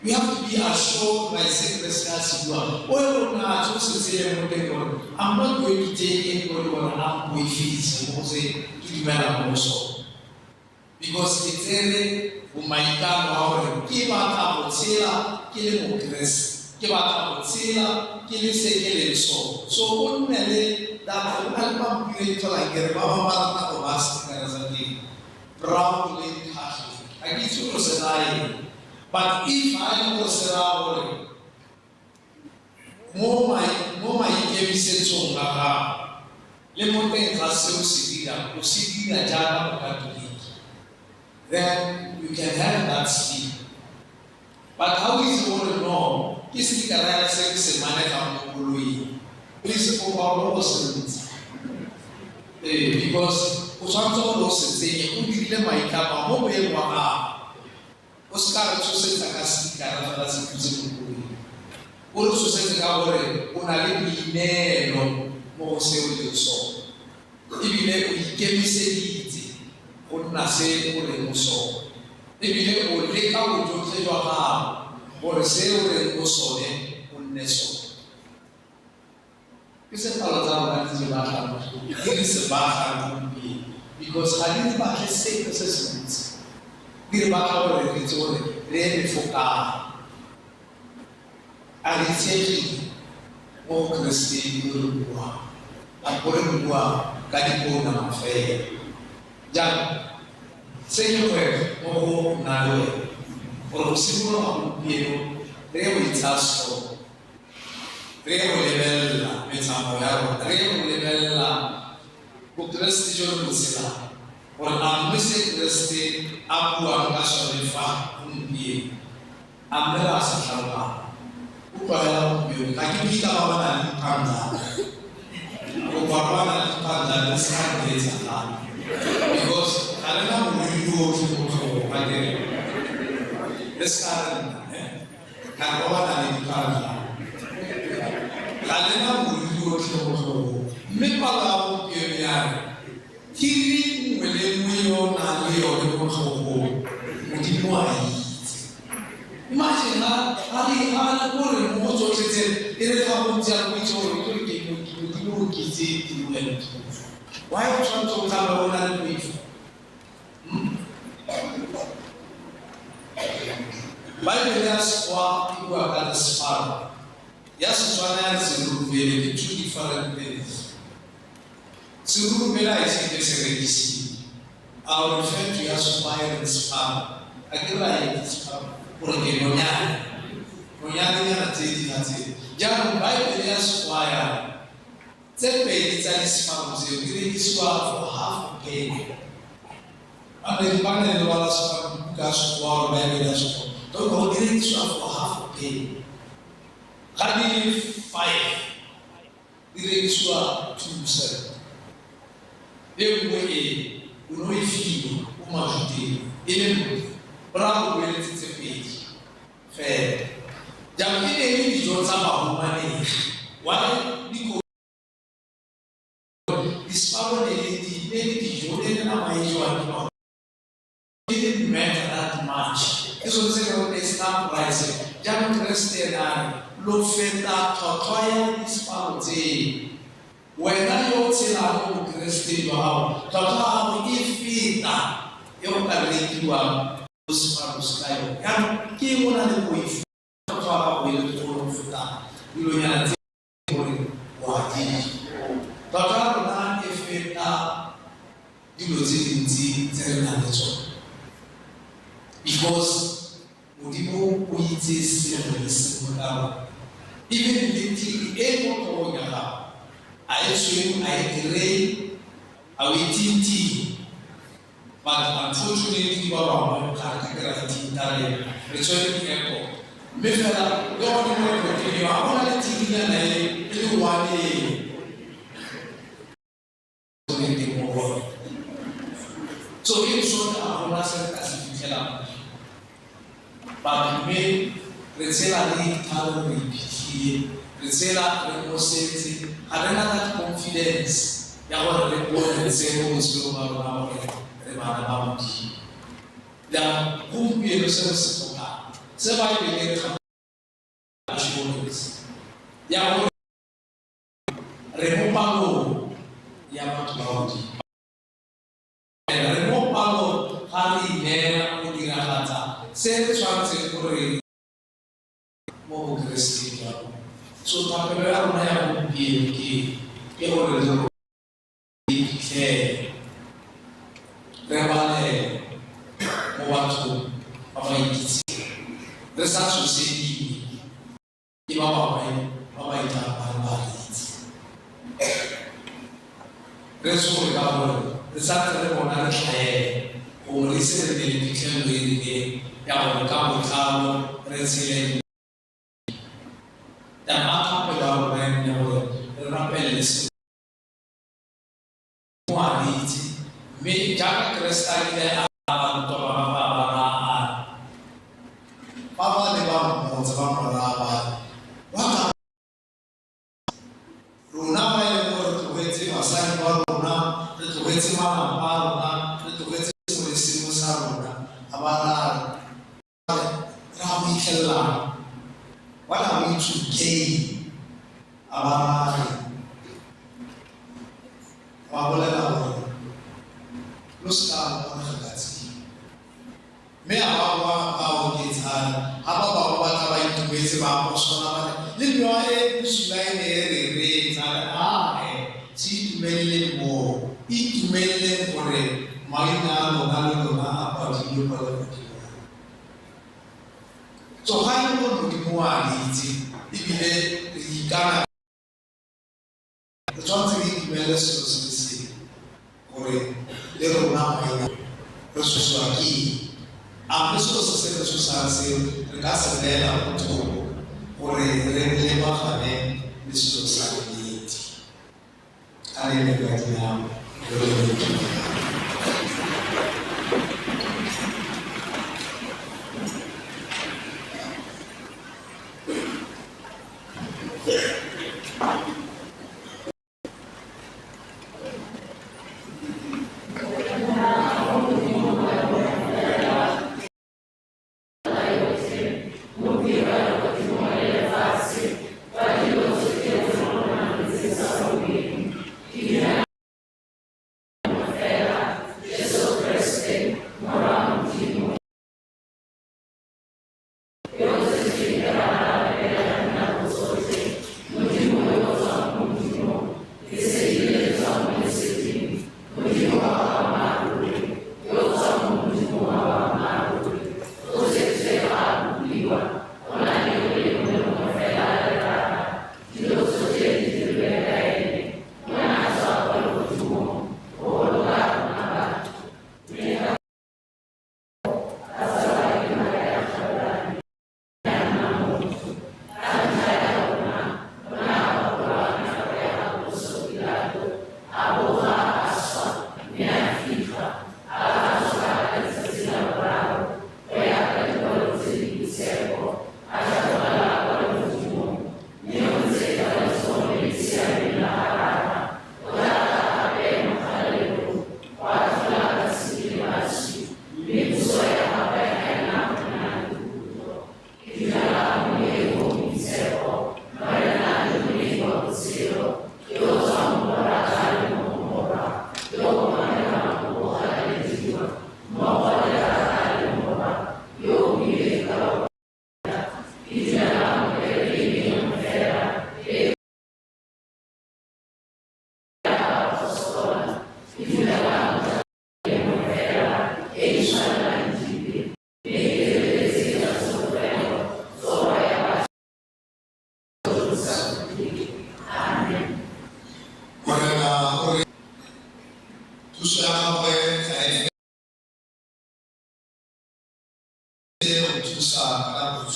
You have to be assured by se Keresete a se buang. O ye go nna o se tseye mo teng gore I'm not going to take anybody gore a mpoifise mo go se ke dumelang mo go sone. Because ke tsere bomaikano a gore ke batla go tshela ke le Mokeresete. Ke batla go tshela ke le se ke leng sone. So o nne le that, go na le pampiri e tlholang ke re ba bangwe ba rata go ba stickera sa teng. Proudly Catholic. Ga ke itse gore se raya eng. But if I le gore se raya gore mo maikemisetsong a gago le mo teng ga se o se dirang, o se dira jaaka Mokatoliki, then you can have that sticker. But ga o itse gore no, ke stickera ya se ke se manegang mo koloing, please o ba o se ntse. Because o tshwanetse gore o se tsenye, o dirile maitlamo mo moyeng wa gago. O se ka re tshosetsa ka stickera fela se dutse mo koloing. O re tshosetse ka gore o na le boineelo mo go se o leng sone. Ebile o ikemiseditse go nna se o leng sone. Ebile o leka bojotlhe jwa gago gore se o leng mo sone o nne sone. Ke se palo tsa rona di se batlang, di re se batlang gompieno. Because ga di re batle sepe se se ntsi. Di re batla gore re itse gore re eme fo kae. A re itsegile mo Kereseteng yo re buang, kampo re bua ka dipounama fela. Jaanong, se ke kgwetlho mo go nna le wena, gore go simologa gompieno re ye go itsaya sekolo, re ye go lebelela metsamao ya rona, re ye go lebelela bokeresete jo re bo tshelang, gore a mme se Keresete a buang ka sone fa gompieno, a mme re a se tlhaloganya. Utlwa fela gompieno, ga ke bue ka ba ba nang le diphandla. Kopa ba ba nang le diphandla le se ka nteetsa gape. Because ga re na moriri otlhe mo tlhogong, ga ke re. Le se ka re nna, eh? Ka re ba ba nang le diphandla. Ga le na moriri otlhe mo tlhogong. Mme palo ya gompieno ya re, thiri nngwe le nngwe yo o nang le yone mo tlhogong, Modimo a itse. Imagine ga re ga le gore mo go tsotlhe tse, e re ga go ntse ya go itse gore ke re ke Modimo o ke itse tiro ya Modimo. Why o tshwanetse o tsamaye o na le poifo? Bible ya Sekgowa e bua ka the sparrow. Ya Setswana ya re serurubele, ke two different things. Serurubele a ise ke se rekisiwe. I will refer to ya Sekgowa e reng sparrow. A ke ra e sparrow gore ke nonyane. Nonyanenyana tse di na tse. Jaanong Bible ya Sekgowa ya re, tse pedi tsa di-sparrow tseo di rekisiwa for half a penny. Ba ne ba ne le bala Sekgowa, buka ya Sekgowa or Bible ya Sekgowa. Tota go di rekisiwa for half a penny. Ga di le 5, di rekisiwa 2 cent. E nngwe e, o ne o e fiwa ko Majuteng, e le nngwe. Go raya gore o eletse tse pedi fela. Jaanong e ne e le dijo tsa bahumanegi. Why? Because di-sparrow ne le di, ne le dijo, ne le nama e jewang ke bahumanegi. It didn't matter that much. Ke sone se re ne sena price. Jaanong Keresete ene a re, lo feta tlhotlhwa ya di-sparrow tseo. Wena yo o tshelang mo bokereseteng jwa gago, tlhotlhwa ya gago e feta e go ka rekiwang go sparrow se ka yone. Jaanong ke eng o na le poifo? Tlhotlhwa ya gago e le kgolo go feta dilonyana tse gore o a di ja. Tlhotlhwa ya rona e feta dilo tse dintsi tse re nang le tsone. Because Modimo o itse sengwe le sengwe ka rona. Even le thiri e mo tlhogong ya gago, a e tshweu, a e grey, A o ithinthile? But unfortunately ba bangwe ga re ka ke ra ithinta re tshwere di-airport. Mme fela le gone mo airporteng eo ga gona le thikinyana e e le one e teng mo go. So in short, ga gona se re ka se fitlhelang. But mme re tshela re ithalo re iphitlhile, re tshela re mosetse, ga re na that confidence ya gore re bontshe mo botshelong ba rona gore re bana ba Modimo. Jaanong gompieno se re se tlhokang, se Baebele e re ga assurance ya gore re mo palong ya batho ba Modimo. Re mo palong ga re ineela go diragatsa se re tshwanetseng gore mo bokereseteng jwa rona. So thapelo ya rona ya gompieno ke gore re iphitlhele re balele mo bathong ba ba ikitseng, re sa tshosediwe ke ba bangwe ba ba itlang ba re ba re itse. Re tshoge ka gore re santse re bona re tlhaela, gongwe re ise re nne le phitlhelelo e rileng ya gore ka botlalo re tshele. Jaanong a thapelo ya rona e nne gore re rapelele se Modimo a re itse, mme jaaka Keresete a kile a barutwa ba gagwe a ba raya a re, Fa ba ne ba mmotsa ba mo raya ba re, What are rona ba e leng gore re tlogetse basadi ba rona, re tlogetse malapa a rona, re tlogetse sengwe le sengwe sa rona, a ba raya a re, re a go itlhelelang? What are we to gain? A ba raya a re, ba bolela gore lo se ka la ngongorega ka tseo. Mme a ba boa a oketsa a re, ha ba bangwe ba tla ba itumetse ba apostola ba re, le mewa e e bosula e ne e re reetsa, a re, Ae, se itumeleleng moo, itumeleleng gore maina a lona le lona a kwadilwe kwa legodimong. So ga e le gore Modimo o a re itse ebile re ikana, re tshwanetse re itumelele selo se le sengwe gore le rona maina re tshosiwa ke eng? A mme selo se se re tshosang seo re ka se beela ko thoko gore re lebagane le selo sa nnete? A re eme ka dinao re re re itumelang.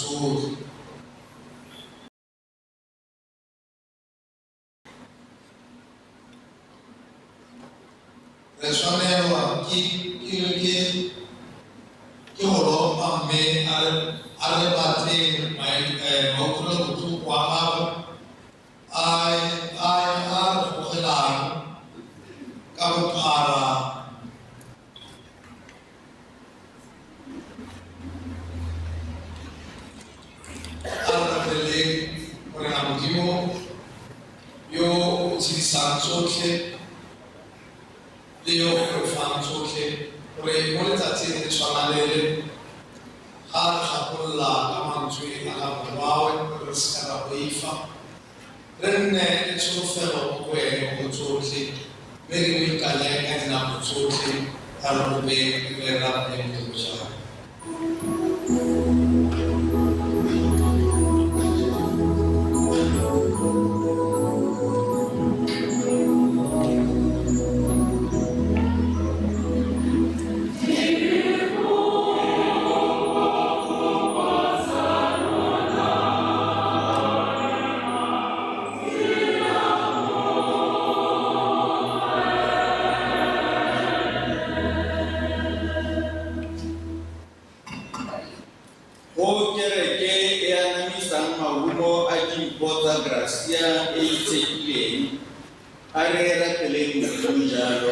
tsotlhe. Re tshwanelwa ke go lopa mme a re batleng mautlwelobotlhoko a gagwe a re gogelang ka bophara a re rapeleng Morena Modimo yo o tshedisang tsotlhe le yo o re fang tsotlhe gore mo letsatsing le tshwana le le ga re gakolola ka mantswe a ga morwawe gore re seka ra boifa, re nne le tsholofelo mo go ene mo go tsotlhe, mme re mo ikanye ka dinako tsotlhe, a re kopeng re rapele Modimo jalo. Go kereke e anamisang maungo a dimpho tsa grasia e itshekileng, a re rapeleng Modimo jalo.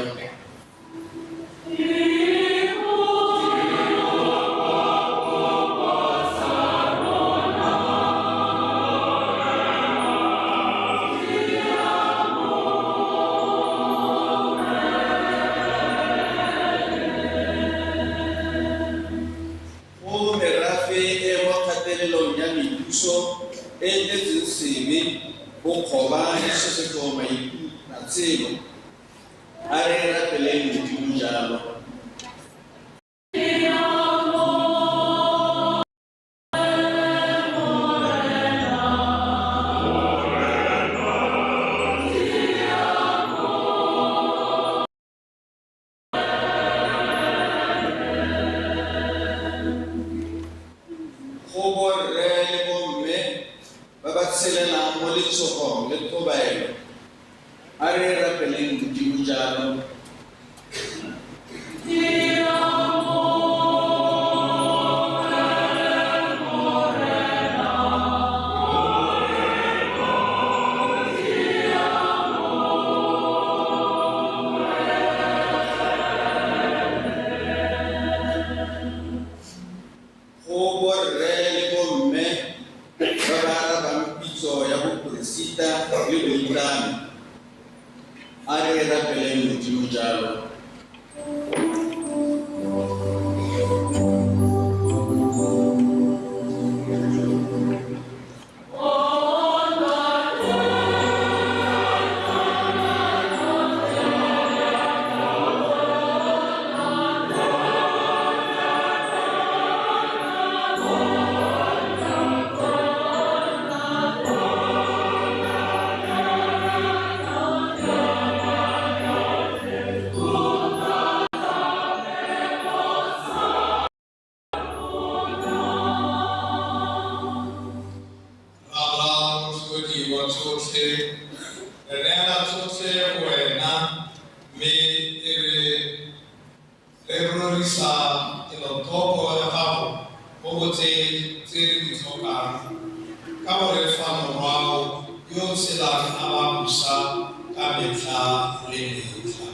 Go merafe e mo kgatelelong ya mebuso e tletseng sebe, bokgoba le tshosetso matshelo, a re rapeleng Modimo jalo. Go borre le bomme ba ba tshelelang mo letshogong le tlhobaelo, a re rapeleng Modimo jalo. Go borre le bomme ba ba arabang pitso ya boporesita le boitlami, a re rapeleng Modimo jalo. Rara motlhodi wa tsotlhe, re neela tsotlhe go wena, mme e re rorisa kelotlhoko ya gago mo go tse re di tlhokang, ka go re fa morwao yo o tshelang a ba busa ka metlha le metlha.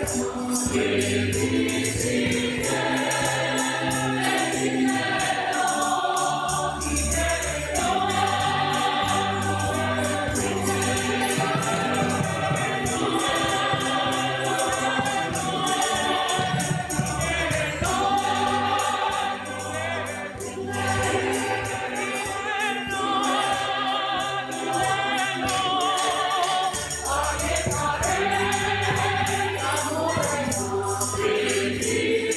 Thank you.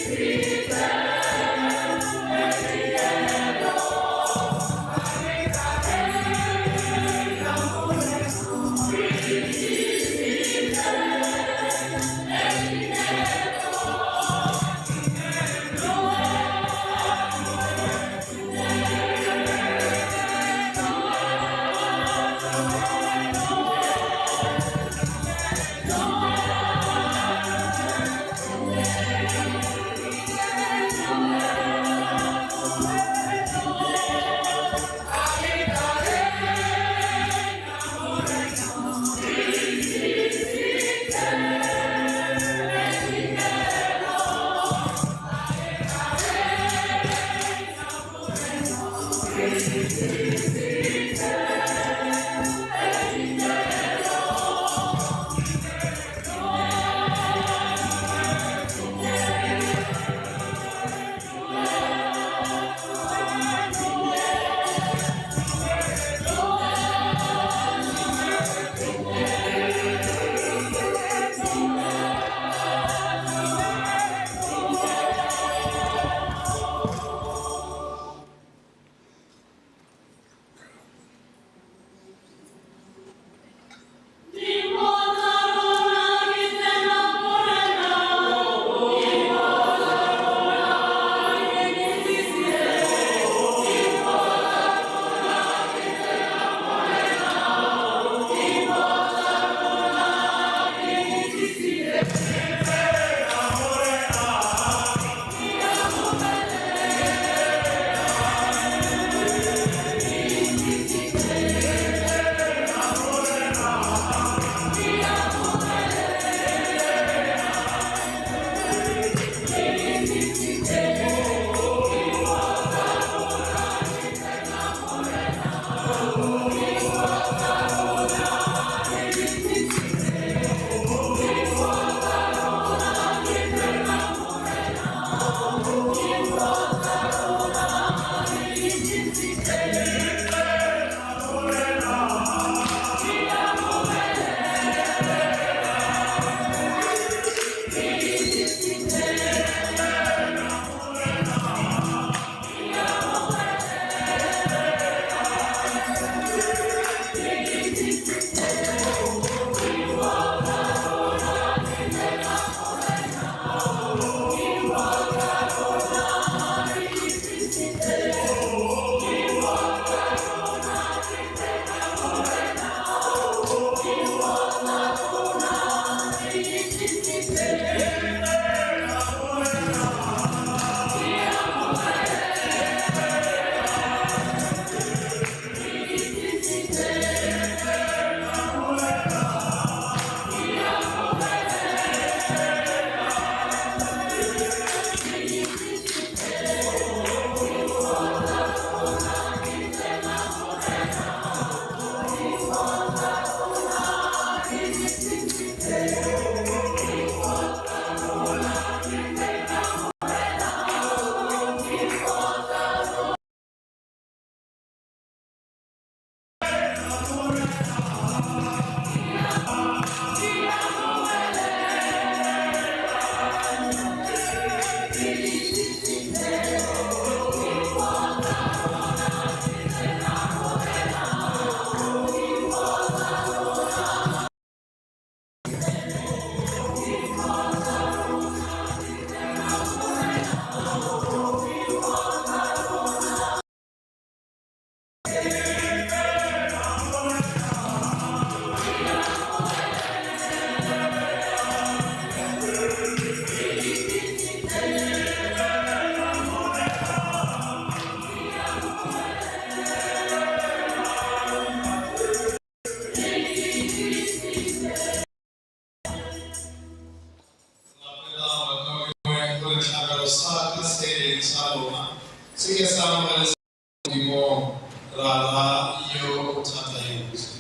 setlhabelo sa ka se e leng sa lona se ke sa amogelesega Modimong Rara yo o thata yotlhe.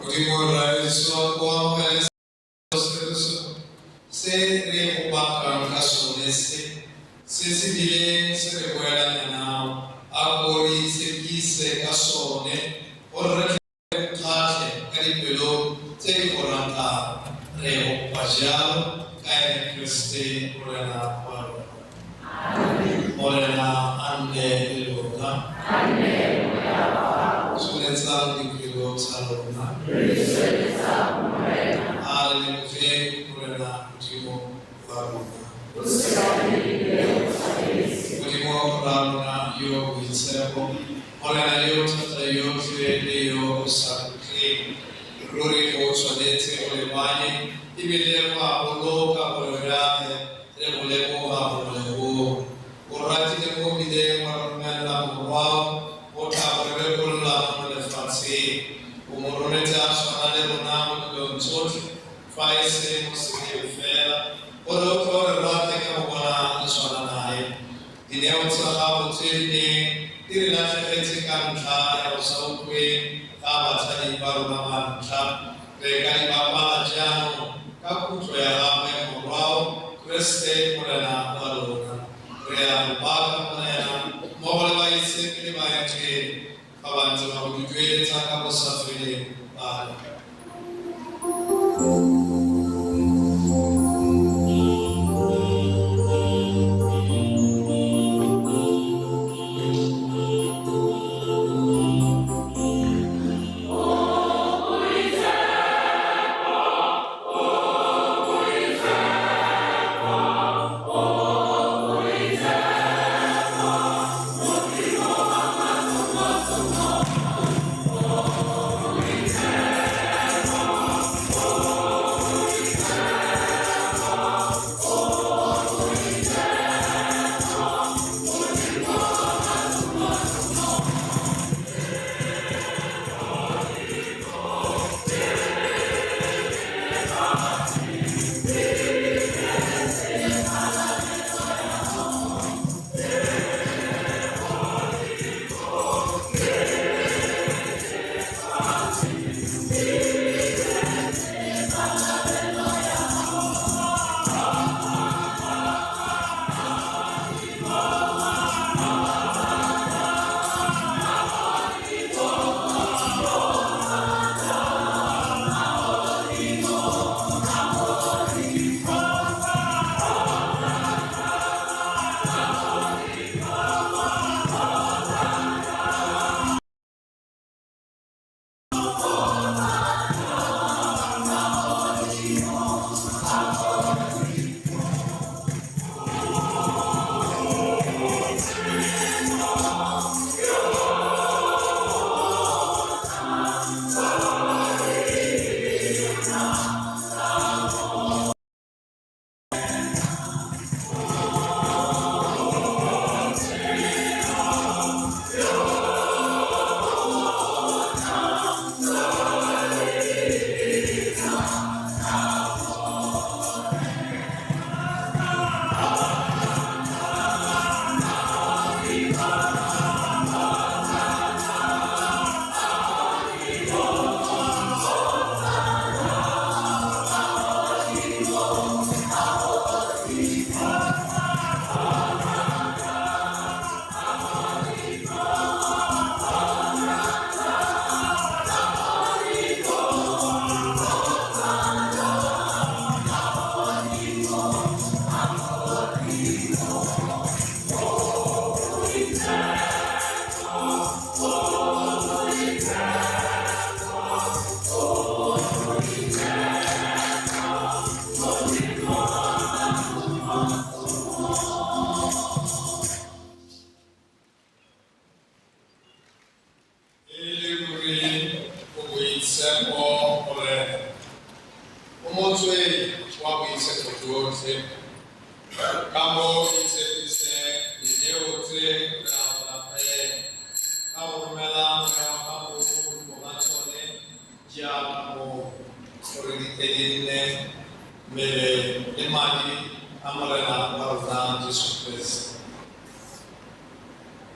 Modimo Rraetsho, o amogele se re go bakang ka sone se se se bileng se re boelanya nao, a ko re itshekise ka sone gore re tle re kgatlhe ka dipelo tse di go ratang. Re go kopa jalo ka ene Keresete Morena wa rona. Morena a nne le lona. Tsholetsang dipelo tsa lona. A re lebogeng Morena Modimo wa rona. Modimo Rra rona yo o boitshepo, Morena yo o thata yotlhe le yo o sa khutleng, ruri go tshwanetse go lebanye ebile go a boloka gore re tle re go leboga gongwe le gongwe. O ratile mo bileng wa romela Morwao go tla go re rekolola mo lefatsheng. O mo rometse a tshwana le rona mo dilong tsotlhe, fa e se mo sebeng fela, gore o tle o re rate ka go bona re tshwana nae. Dineo tsa gago tse di neng di re latlhegetse ka ntlha ya go sa utlweng ga batsadi ba rona ba ntlha, re ka di bapala jaanong ka kutlo ya gagwe Morwao Keresete Morena wa rona. Re a go baka Morena mmogo le baitshepi le baengele ba ba ntse ba go duduetsa ka bosafeleng ba re.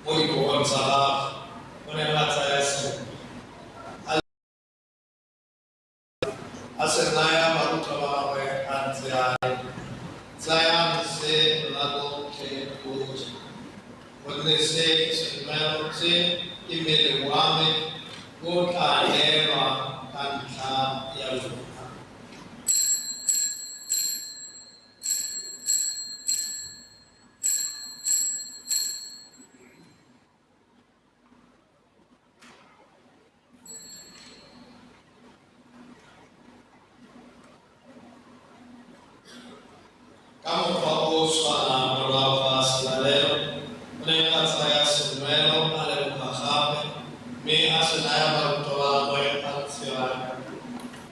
mo dikobong tsa gagwe, o ne a tsaya senkgwe, a se naya barutwa ba gagwe a ntse a re, tsayang se lona lotlhe lo je, gonne se ke senwelo se ke mmele wa me o tla neelwa ka ntlha ya lona. Ka mokgwa o o tshwanang morago ga selalelo, o ne a tsaya senwelo a leboga gape, mme a se naya barutwa ba gagwe a ntse a re,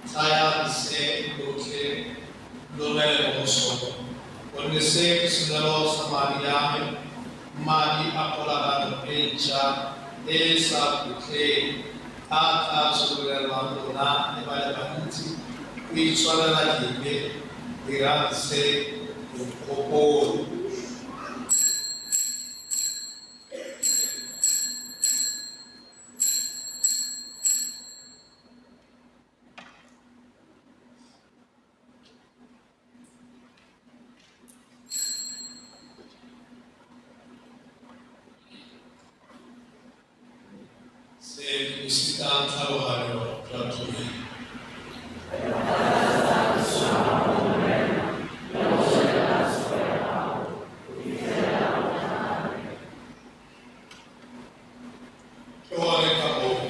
tsayang se lotlhe lo nwele mo go sone, gonne se ke senwelo sa madi a me, madi a kgolagano e ntšha e e sa khutleng, a tla tshololelwang lona le ba le bantsi go itshwarela dibe. Dirang se lo nkgopole. Se ke bositang tlhaloganyo jwa tumelo. Ke gone ka moo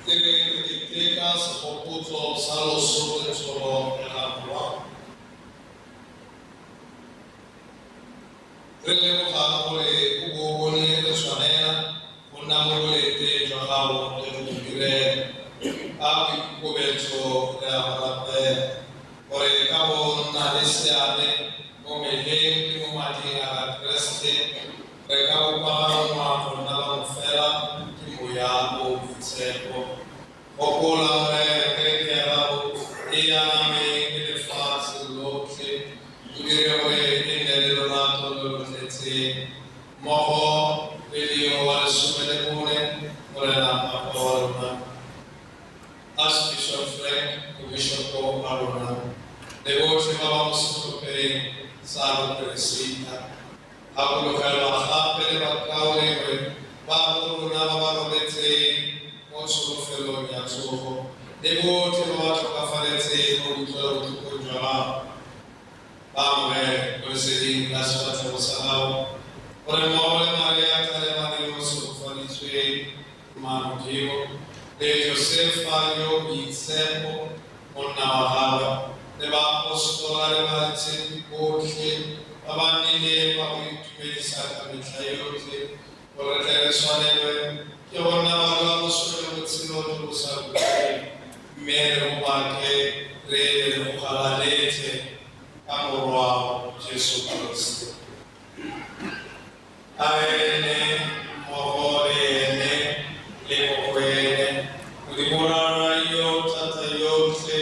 e reng re keteka segopotso sa loso le tsogo ya ga Morwa, re lebogang gore o bo o bone re tshwanela go nna mo boleteng jwa gago le go go direla. Ka boikokobetso re a go rapela gore ka go nna le seabe mo mmeleng le mo mading a ga Keresete, re ka bopagangwa go nna bangwe fela ke Moya o o Boitshepo. Gopola Morena kereke ya gago e anameng le lefatshe lotlhe, o dire gore e nne le lorato lo lo tletseng, mmogo le Leo wa 14, Morena Papa wa rona, Archbishop Frank, Mobishopo wa rona, le botlhe ba ba mo setlhopheng sa boperesita. Gakologelwa gape le bakaulengwe ba bo rona ba ba robetseng mo tsholofelong ya tsogo, le botlhe ba ba tlhokafaletseng mo boutlwelobotlhokong jwa gago. Ba amogele mo leseding la sefatlhego sa gago, gore mmogo le Maria Talemane yo o segofaditsweng ke Modimo, le Josefa yo o boitshepo monna wa gagwe, le baapostola le baitshepi botlhe ba ba nnileng ba go itumedisa ka metlha yotlhe, gore tle re tshwanelwe ke go nna barua-boswa le botshelo jo bo sa khutleng, mme re go bake re be re go galaletse ka Morwao Jesu Keresete. A ene mmogo le ene le mo go ene, Modimo Rara yo thata yotlhe,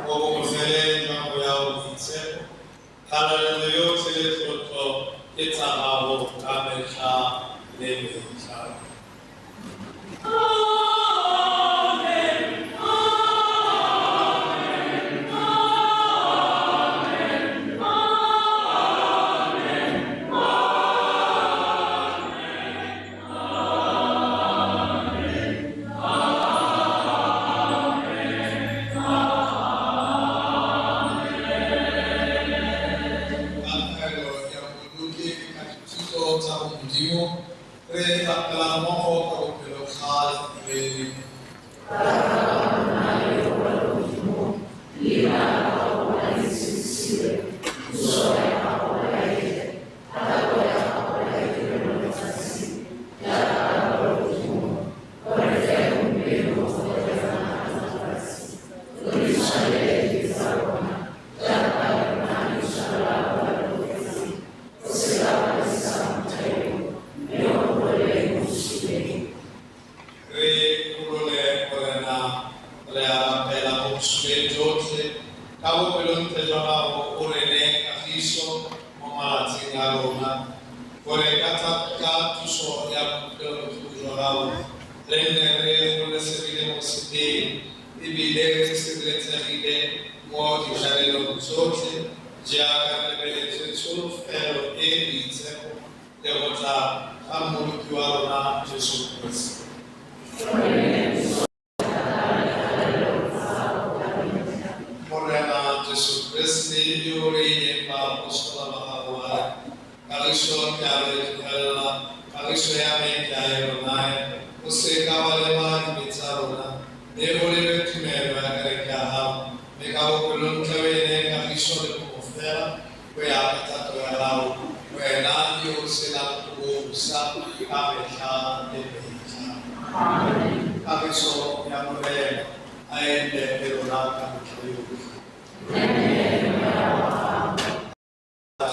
mo bofeleng jwa Moya o o Boitshepo, kgalalelo yotlhe le tlotlo ke tsa gago ka metlha le metlha. Ka taelo ya Mmoloki ka dithuto tsa bomodimo, re rapela mmogo ka bopelokgale re re. Re golole Morena, re a rapela mo bosuleng jotlhe, ka Gore ka thuso ya bokutlwelobotlhoko jwa gago re nne re gololesegile mo sebeng ebile re sireletsegile mo ditlalelong tsotlhe jaaka re lebeletse tsholofelo e e boitshepo le go tla ga Mmoloki wa rona Jesu Keresete. Morena Jesu Keresete yo o reileng baapostola ba gago a re, kagiso ke a lo e tlogelela, kagiso ya me ke a e lo naya. O se ka wa leba dibe tsa rona, mme o lebe tumelo ya kereke ya gago, mme ka bopelontle o e neye kagiso le bongwe fela go ya ka thato ya gago, wena yo o tshelang o busa ka metlha le metlha. Kagiso ya Morena a e nne le lona ka metlha yotlhe.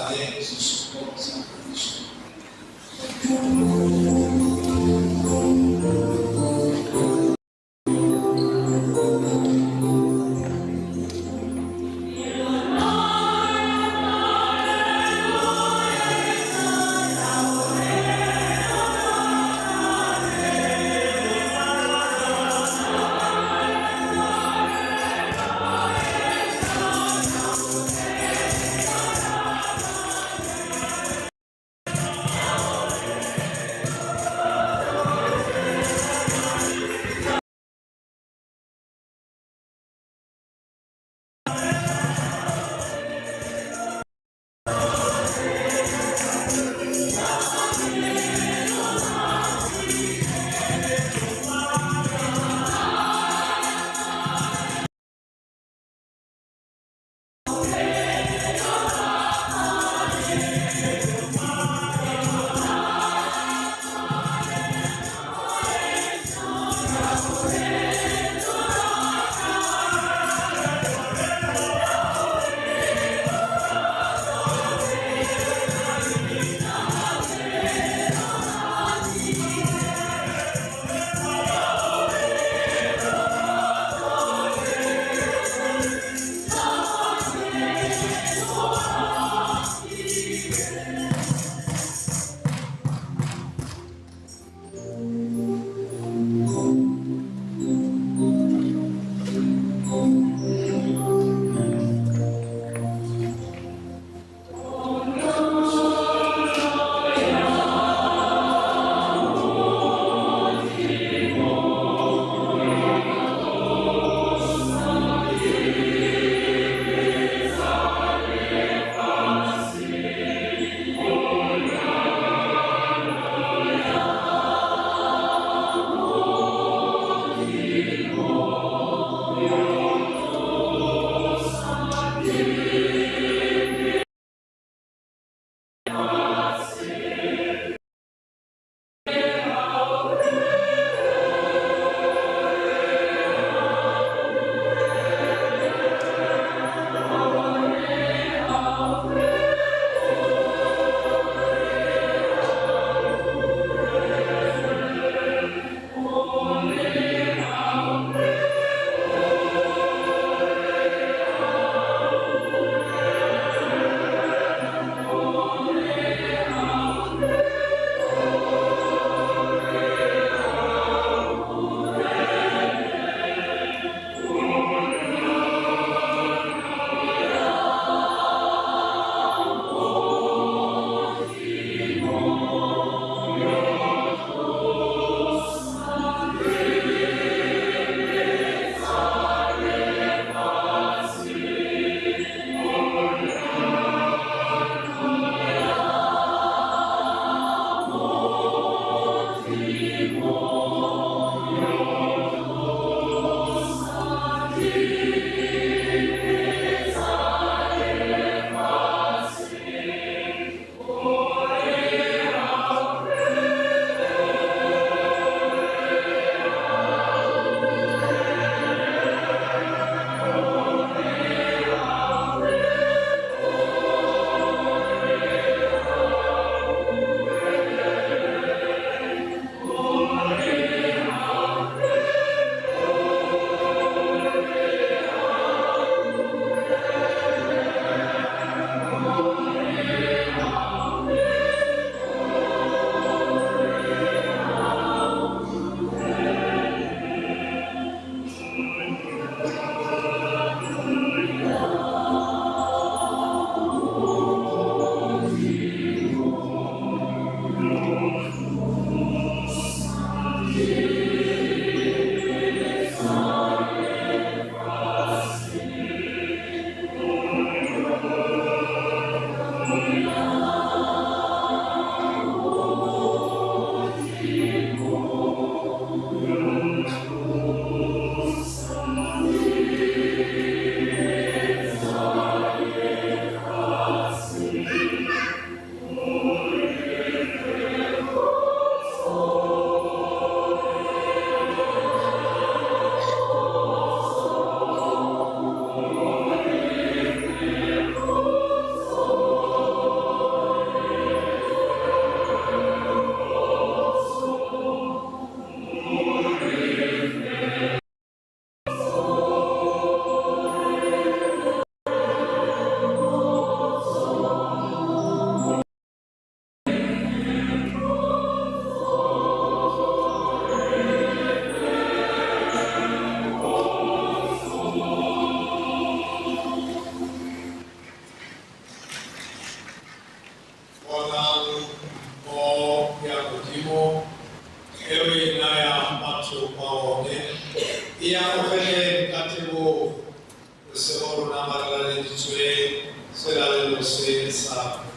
Le sesupo sa phodiso. ya Modimo e re e nayang batho ba one e amogeleng ka tebogo lesego rona ba re laleditsweng selalelo se sa rona.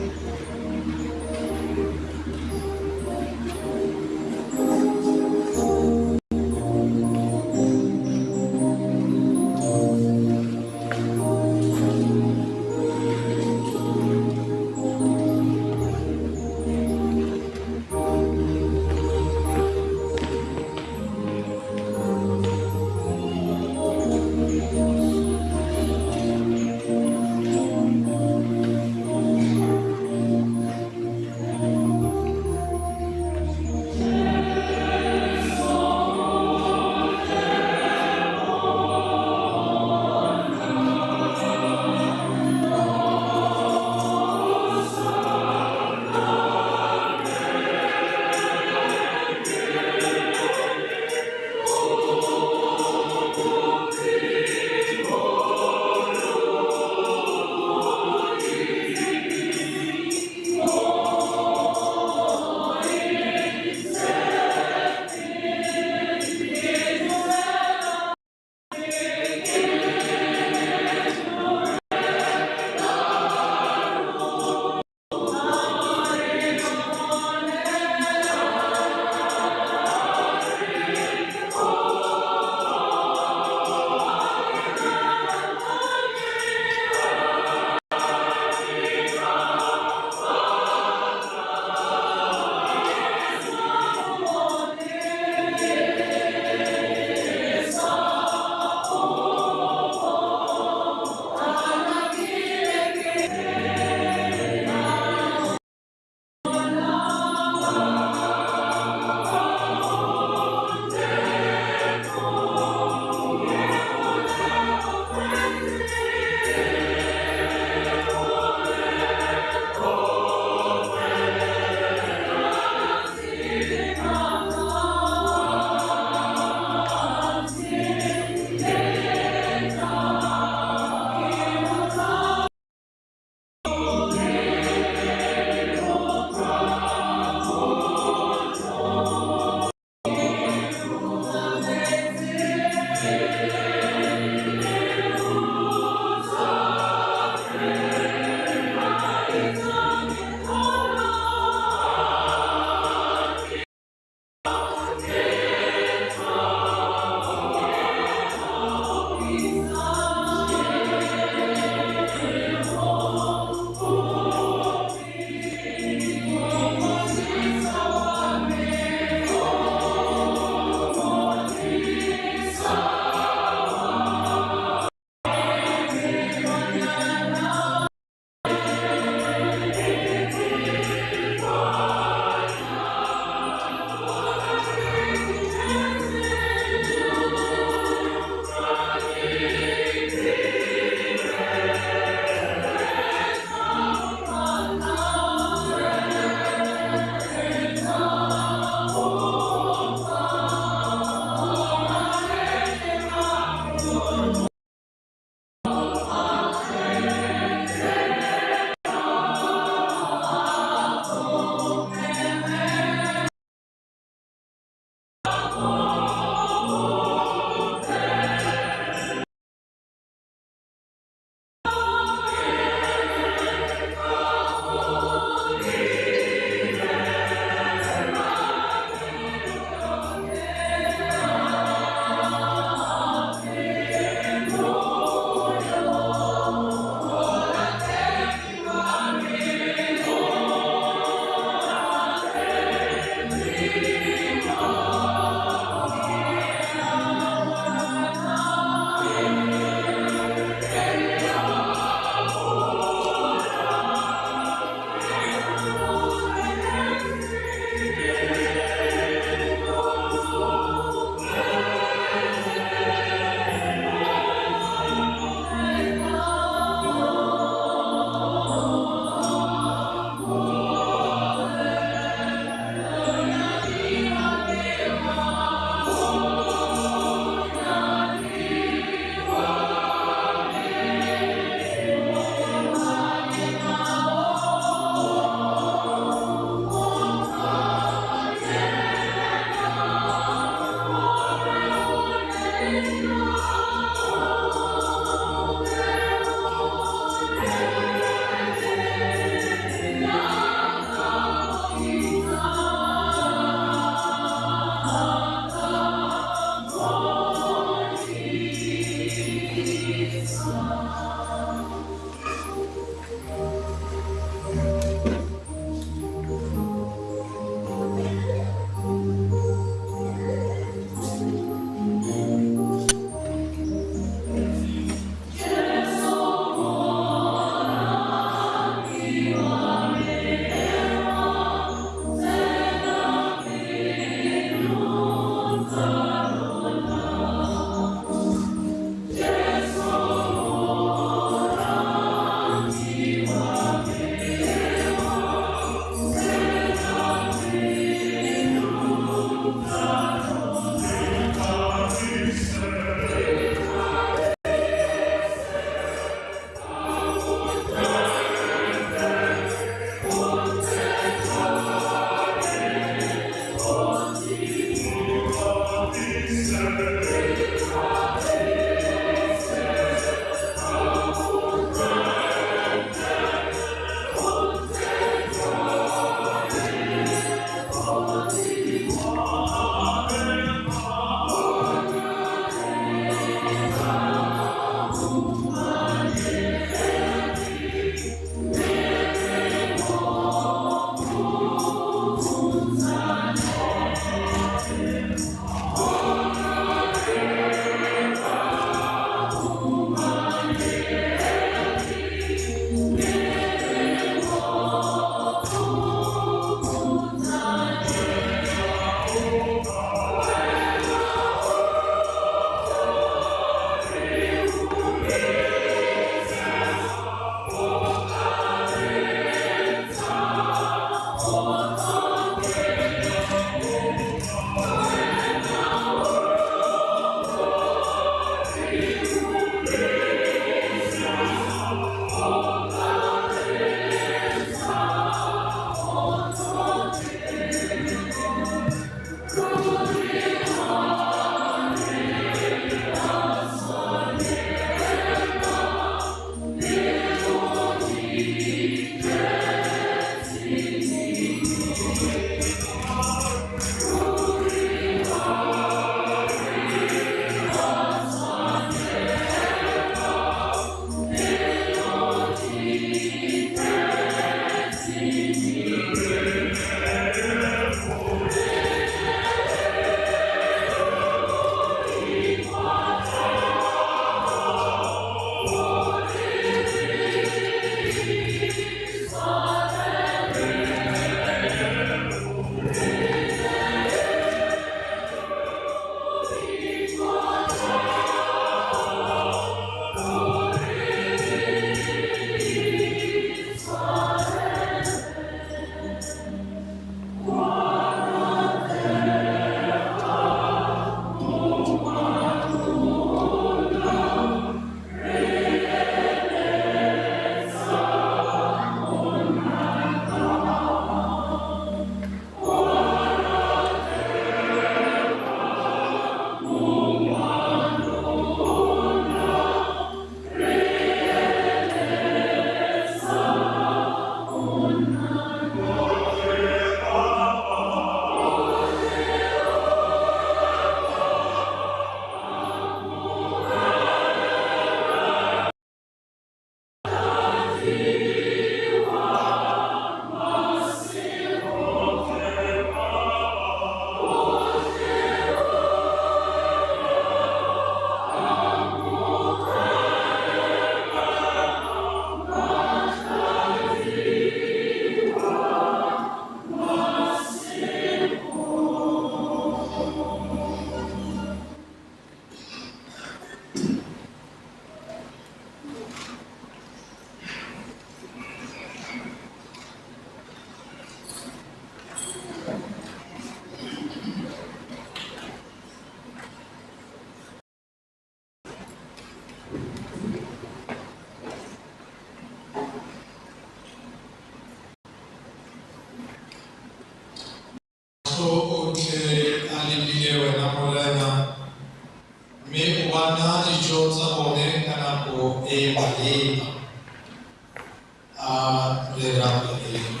rapeleng.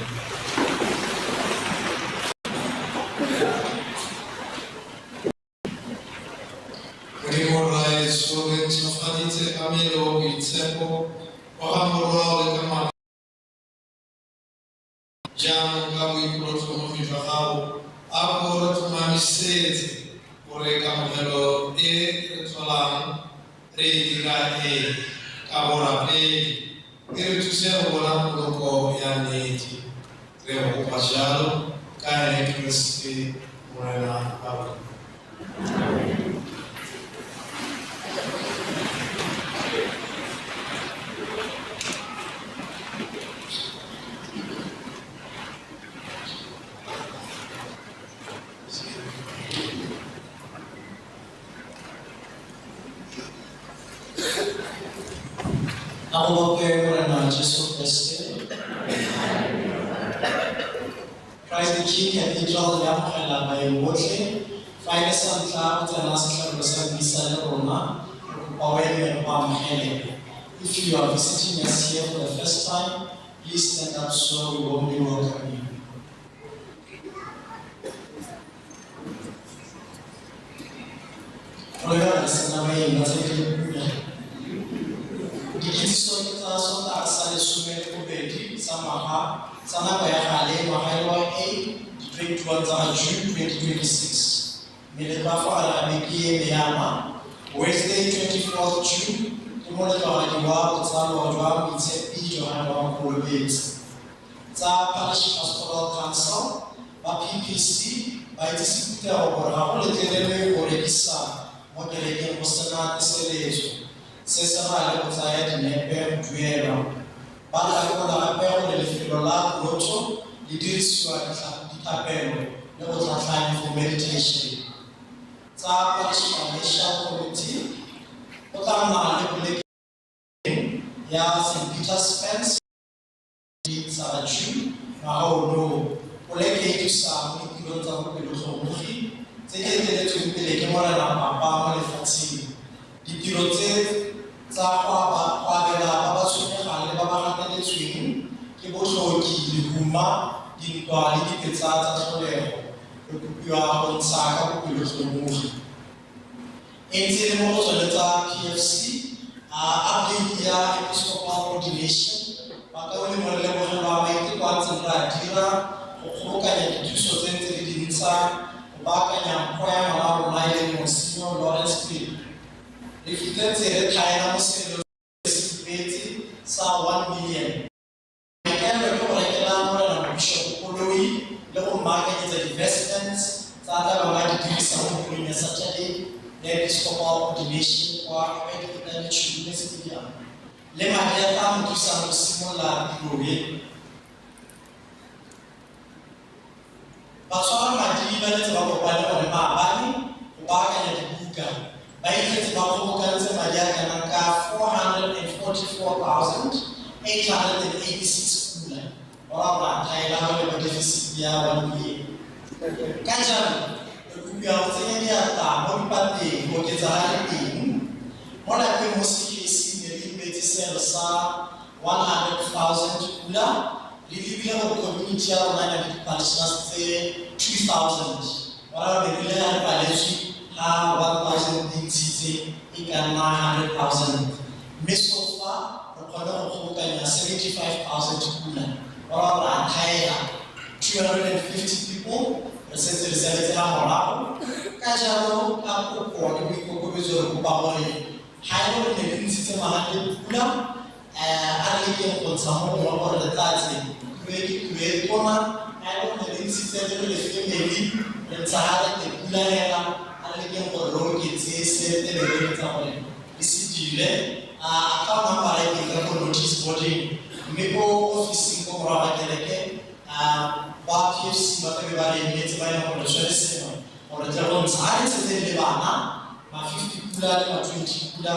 Modimo Rraetsho, re ntšhafaditse ka mmele o boitshepo wa ga Morwao le ka madi jaanong ka boipelotlhomogi jwa gago, a ko re tlhomamisetse gore kamogelo e re tlholang re e dira e ka borapedi e re thuse go bona poloko ya nnete. Re go kopa jalo ka ene Keresete Morena wa rona. A go bokwe Morena Jesu Kriste. Christ the King Cathedral le amogela baeng botlhe. Fa e le sa ntlha go tsena setlhabelo sa misa le rona, re kopa o eme re go amogele. If you are visiting us here for the first time, please stand up so we warmly welcome you. Go lebega re sena baeng ba tse di pula. Dikitsiso ke tsa Sontaga sa 12 sa ngwaga tsa nako ya gale, ngwaga e le wa A, di-21 tsa ga June 2026. Meletlo ya fa gare ga beke e meyama, Wednesday 24 June ke moletlogadi wa botsalo jwa Moitshepi Johane wa Mokolobetsi. Tsa Parish Pastoral Council ba PPC ba itsise phuthego gore ga go letlelelwe go rekisa mo kerekeng go sena teseletso. Se se ra le go tsaya dinepe go duelwa. Ba gakolola gape gore lefelo la grotto le dirisiwa dithapelo le go tlhatlhanya for meditation. Tsa Parish Financial Committee go tla nna le poleke ya St. Peter's Spence tsa ga June ngwaga ono. Poleke e thusa mo ditirong tsa bopelotlhomogi tse di eteletsweng pele ke Morena Papa mo lefatsheng. Ditiro tse tsa go abela ba ba tshwenyegang le ba ba gateletsweng ke botlhoki, lehuma, dintwa le dibetsa tsa tlholego, re kopiwa go ntsha ka bopelotlhomogi. E ntse e le mo go tsone tsa PFC, update ya Episcopal Ordination, bakaulengwe re lebogelwa maiteko a ntseng re a dira go kgobokanya dithuso tse ntse re di ntsha go baakanya mpho ya ngwana wa rona e leng Monsignor Lawrence Pele. Re fitlhetse re tlhaela mo selelong se se itumetse sa 1 million. Maikaelelo ke go rekela Morena Bishop koloi le go mmaakanyetsa di-vestments tsa tla bang ba di dirisa mo tirong ya Saturday ya Episcopal Ordination kwa Ediketane Tšhune Stadium, le madi a tla mo thusang go simolola tiro e. Batshwara madi ba letse ba kopane gone maabane go baakanya dibuka. Ba itlhetse ba kgobokantse madi a kanang ka 444,886 pula. Go raya gore a tlhaela go leba deficit ya 1 million. Ka jalo, re kopiwa go tsenya diatla mo dipateng go oketsa ga le teng. Mo lapeng mo CKC ne re ipeetse seelo sa 100,000 pula, re lebile gore community ya rona e na le di-parishioners tse 2,000. Go raya gore re ile re paletswe ga 1,000 e ntshitse e ka nna 100,000. Mme so far re kgone go kgobokanya 75,000 pula. Go raya gore a tlhaela 250 people re setse re saletse ga morago. Ka jalo ka kopo le boikokobetso re kopa gore ga e le gore ne re ntshitse mahante pula, a re lekeng go ntsha mo gongwe gore re tlatse tiro e ke tiro e tona. Ga e le gore ne re ntshitse re le family re ntsha ga re te pula hela, a re lekeng gore re oketse se tebe re etsa gore re se dire. Account number e teng ka ko notice boarding, mme ko officing ko morago ga kereke, ba PFC ba tlabe ba re emetse ba e leng gore tshwere sengwe gore tle go ntsha. A re ntshetse le bana ma 50 pula le ma 20 pula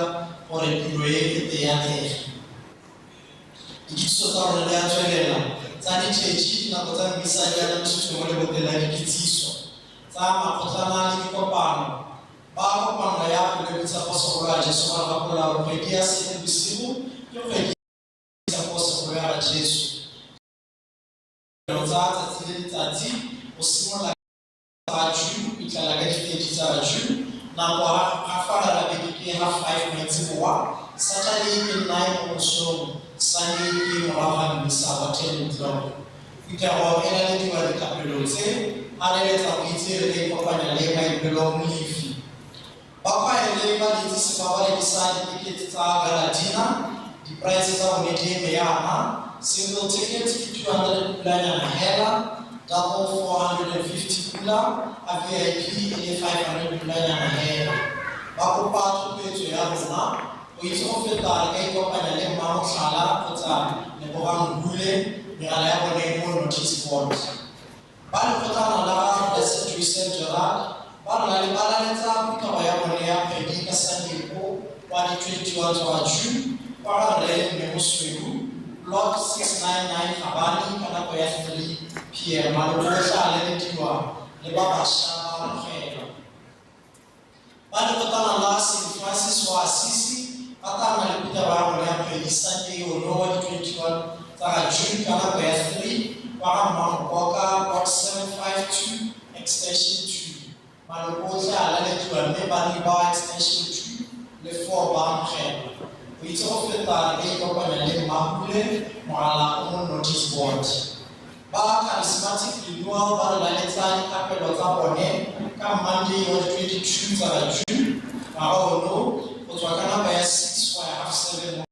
gore tiro e e te ya atlege. Dikitsiso tsa rona di a tswelela tsa ditšhetšhi, dinako tsa mmisa di anamisitswe mo leboteng la dikitsiso tsa makgotlana le dikopano. Ba kopano ya Boitshepo Segolo ya Jesu ba re gakolola gore kgwedi ya Seetebosigo ke kgwedi ya Boitshepo Segolo ya Jesu. Tsa tsatsi le letsatsi go simolola tsa June go fitlhela ka di-30 tsa June. Nako ga fa gare ga beke ke half 5 maitseboa, Saturday ke 9 mo mosong, Sunday ke morago ga mmisa wa 10 o'clock. Phuthego e lalediwa dithapelo tse a leletsa go itse re ka ikopanya le Maipelo Molefi. Ba khwaere ba le itsise fa ba rekisa ditekete tsa gala dinner, di-price tsa bone di eme yana: single ticket ke 200 pulanyana hela, double 450 pula, a VIP e le 500 pulanyana hela. Ba kopa thotloetso ya rona. Go itse go feta re ka ikopanya le Mmamotlhala kgotsa Lebogang Hule, megala ya bone mo notice board. Ba lekgotlana la Blessed Joseph Gerard ba re ba laletsa phuthego ya bone ya kgwedi ka Sunday o wa di-21 tsa June kwa ga Rre Mme Mosweu, plot 699 Gabane, ka nako ya 3 p.m. Maloko otlhe a lalediwa le ba bašwa ba amogelwa. Ba lekgotlana la St Francis wa Assisi ba tla nna le phuthego ya bone ya kgwedi Sunday ono wa di-21 tsa ga June ka nako ya 3 kwa ga Mmamokoka, plot 752 extension 2. Maloko otlhe a lalediwa mme banni ba extension 2 le 4 ba amogelwa. Go itse go feta re ka ikopanya le Mmahule, mogala o mo notice board. Ba Charismatic Renewal ba re laletsa dithapelo tsa bone ka Monday wa di-22 tsa ga June ngwaga ono go tswa ka nako ya 6 go ya half 7,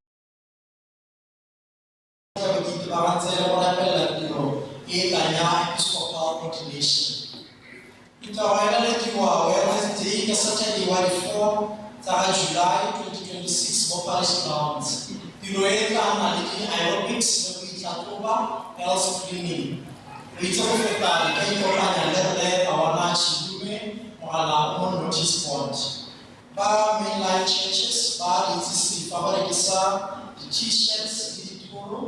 tlabe ke itebagantse le go rapelela tiro e e tlang ya episcopal ordination. Phuthego e lalediwa Wednesday ka Saturday wa di-4 tsa ga July 2026 mo parish grounds. Tiro e tla nna le di-aerobics le go itlhatlhoba, health screening. Go itse go feta re ka ikopanya le Rre Tawana Chidume, mogala o mo notice board. Ba mainline churches ba re itsise fa ba rekisa di-T-shirts le ditoro.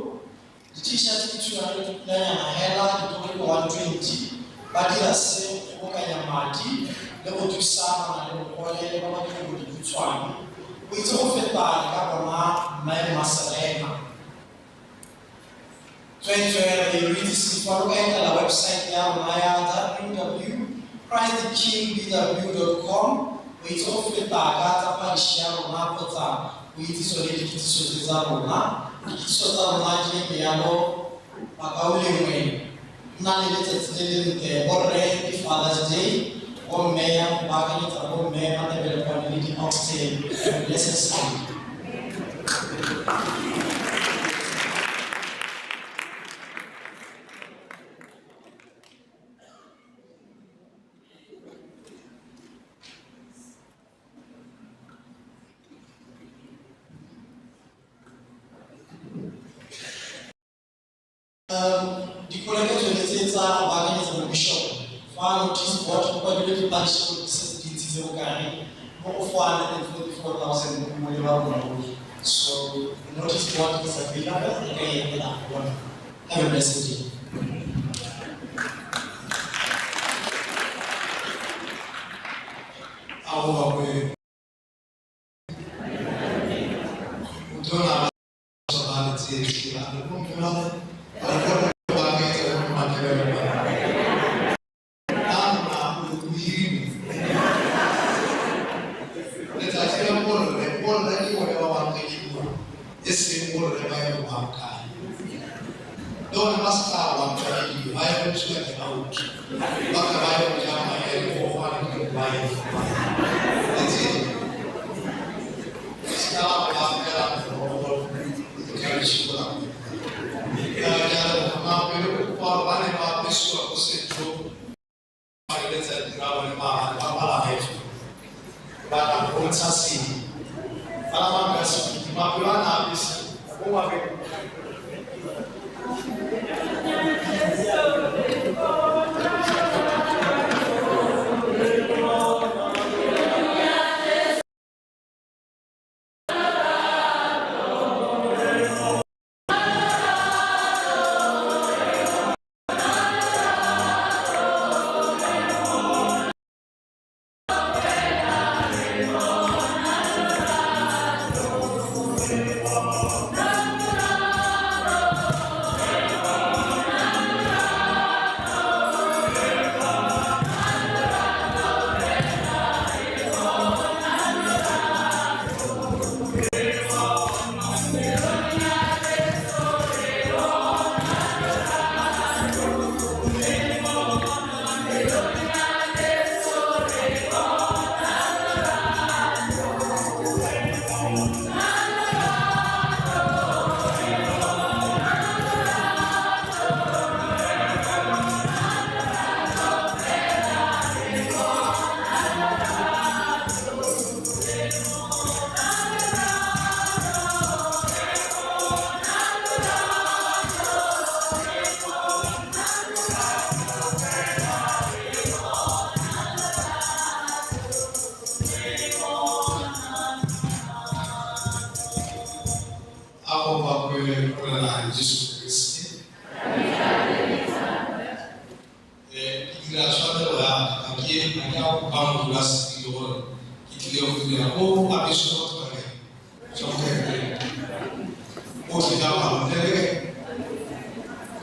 Di-T-shirts ke 200 pulanyana hela, ditoro ke 120. Ba dira se go kgobokanya madi le go thusa bana le bogole le ba ba dikobo dikhutshwane. Go itse go feta re ka bona Mme Maselema. Tsweetswee re lo itsise fa lo ka etela website ya rona ya www.christthekingbw.com go itse go feta ka tsa parish ya rona kgotsa go itse tsone dikitsiso tse tsa rona. Dikitsiso tsa rona di eme yalo. Bakaulengwe, nna le letsatsi le le ntle. Borre, ke Father's Day. Bomme ya go baakanyetsa bomme matebelekwane le di-oxtail. Blessed Sunday. Dikoleke tsone tse tsa go baakanyetsa bo bishop fa notice board go kwadilwe di-parish di setse di ntshitse bokae mo go 444,000 mo le ba rona botlhe. So the notice board is available, re ka e etela go bona. Have a blessed day. A go bakwe motho o na ba tshwana le tse ba re bomme ba re re go baakanyetsa bo matebelekwane a nna o hirilwe letsatsi la borre. Borre ke bone ba bankanyediwa, e seng borre ba ye go bankanya le bone. Ba se tla bankanyediwa, ba ye go ntshiwa di-out, ba tla ba ye go ja mae le go gwana ke ba ye le tse dingwe. Se ka ba bankela merogo le khabetšhe ko lapeng. Ke a leboga mapelo kopa ba ne ba apesiwa ko setho ba le letsatsi la bone maabane ba palagetswe ba tla go ntsha sengwe palamang ka sepiti mapelo a na apesiwa ko mabeng. Thank dira tshwanelo ya ka ke a kopa modulasetilo gore ke tlile go dira go apeswa batho ba kae botlhe ka palo le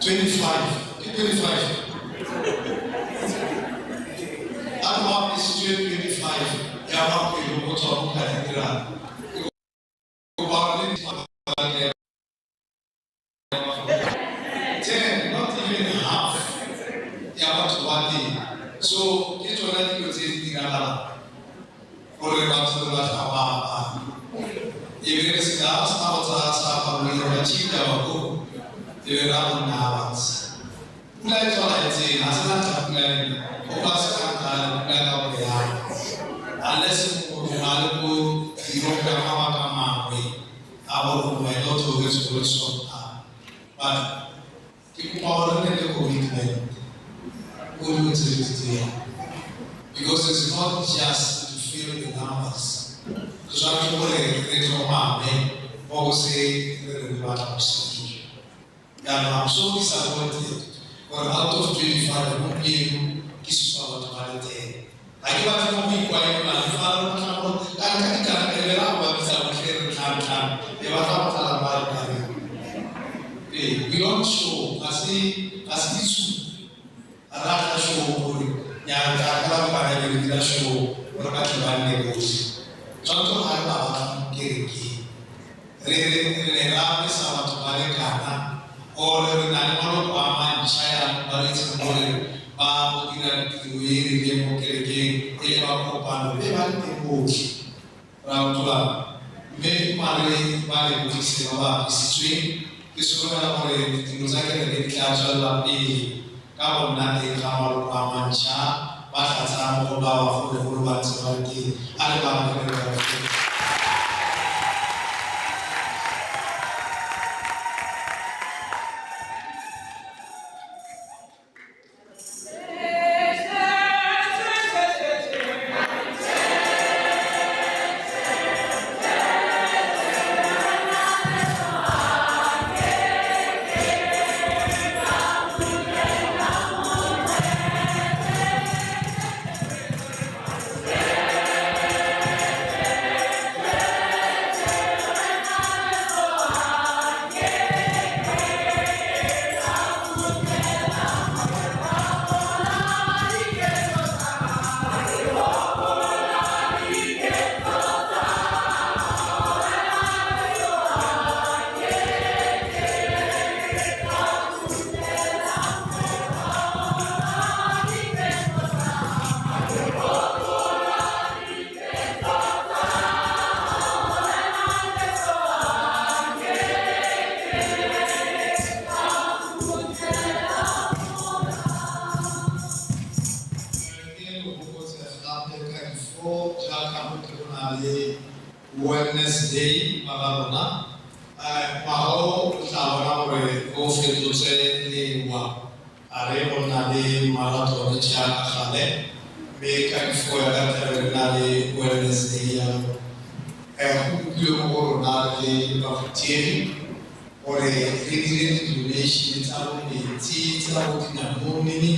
25 ke 25 a go apesitswe 25 ya mapelo go tswa mo cathedral kopa le 10, not even half ya batho ba teng. So ke tsona dilo tse di diragalang gore batho ba tla ba apara e be re se ka sa go tsaya seaparo le ba tšhita ba ko e be ra go nna batse pula e tswala e tsena ga se la ntlha pula ena o ka se ka ntlha pula ka gore yang unless motho a le ko tirong ka mabaka mangwe a gore gongwe ene o theogetse go le Sontaga but ke kopa gore re nne le commitment ko dilo tse di tseo because it's not just to fill the numbers. Re tshwanetse gore re tlhomame mo go se re re batla go se dira. Jaanong I'm so disappointed gore out of 25 gompieno ke supa batho ba le 10. Ga ke batle go ikwaela le fa re batla gore ka nka dikarata e be ra go ba bitsa botlhe re tlhang-tlhang e batla go tlala ba re kareng. Ee, we don't show ga se ditshupo ga ra tla show gore nyaa tla ka la bana be re dira show gore ba tle ba nne botlhe. Tshwanetse ga re ba batla mo kerekeng re ne ra apesa batho ba le kana or re na le maloko a mantšha jaanong ba re itseng gore ba go dira tiro e e rileng mo kerekeng e le ba kopano mme ba le teng botlhe ra utlwa mme mare ba lebogise ba ba apesitsweng ke solofela gore ditiro tsa kereke di tla tswelela pele ka go nna teng ga maloko a mantšha ba tla tsaya mo go ba bagologolo ba ntse ba le teng a re ba amogele ka botlhe. Wellness Day ba rona ngwaga o tla bona gore o fetotse lewa a re go nna le marathon jaaka gale mme ka difoa ka tlabe re na le Wellness Day jalo. Go kopilwe mo go rona le bafuthegi gore re dire di-donation tsa bo metsi tsa bo dinamune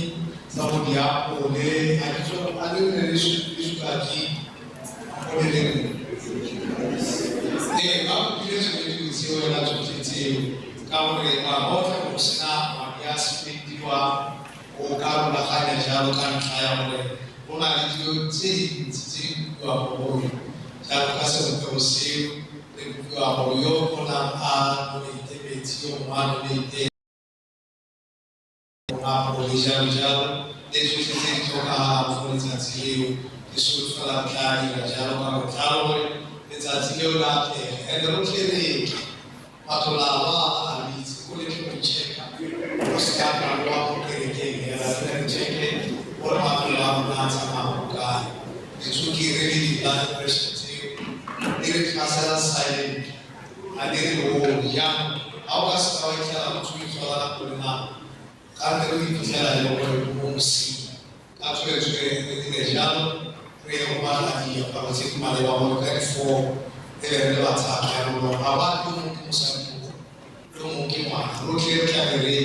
tsa bo diapole a ke tswa a le ne le sukaki go le lengwe. Ee, ba kopile tsone dilo tseo fela tsotlhe tseo ka gore ngwaga o tla go sena madi a spend-iwa o ka rulaganya jalo ka ntlha ya gore go na le dilo tse dintsi tse di kopiwang mo go rona jalo ka sebopego seo re kopiwa gore yo o kgonang a donate metsi yo mongwe a donate apole jalo jalo le tsotlhe tse di tlhokagalang for letsatsi leo ke solofela re tla dira jalo ka botlalo gore letsatsi leo la atlege and rotlhe re tle batho la lwala ga re itse ko letle go check-a go se ka ga lwa mo kerekeng hela re re check-e gore maphelo a rona a tsamaya go kae ditsukiri le di-blood pressure tseo di re tlhasela silent ga di re bone jaanong ga o ka seka wa itlhela motho o itswala nako le nako gape re iphitlhela e le gore o mo mosing ka tsweetswe re dire jalo re ye go batla diaparo tse di maleba gore ka di-4 e be re le batsaya ga ba yo mongwe ke mosadi yo mongwe ke ngwana rotlhe re tlabe re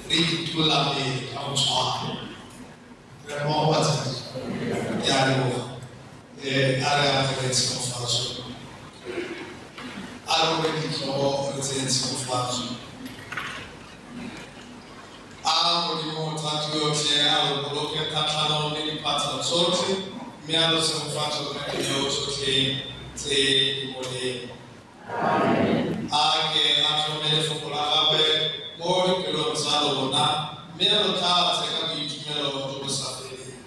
re itulola pele ka go tshwana. Re mmogo batsadi. Ke a leboga. A re amogeleng tshegofatso. A re robe ditlhogo re tseyeng tshegofatso. A Modimo Thatayotlhe a lo boloke kgatlhanong le diphatsa tsotlhe mme a lo segofatse ka dineo tsotlhe tse di molemo. A ke a tlhome lefoko la gagwe mo dipelong tsa lona mme a lo tlatse ka boitumelo jo bo sa feleng.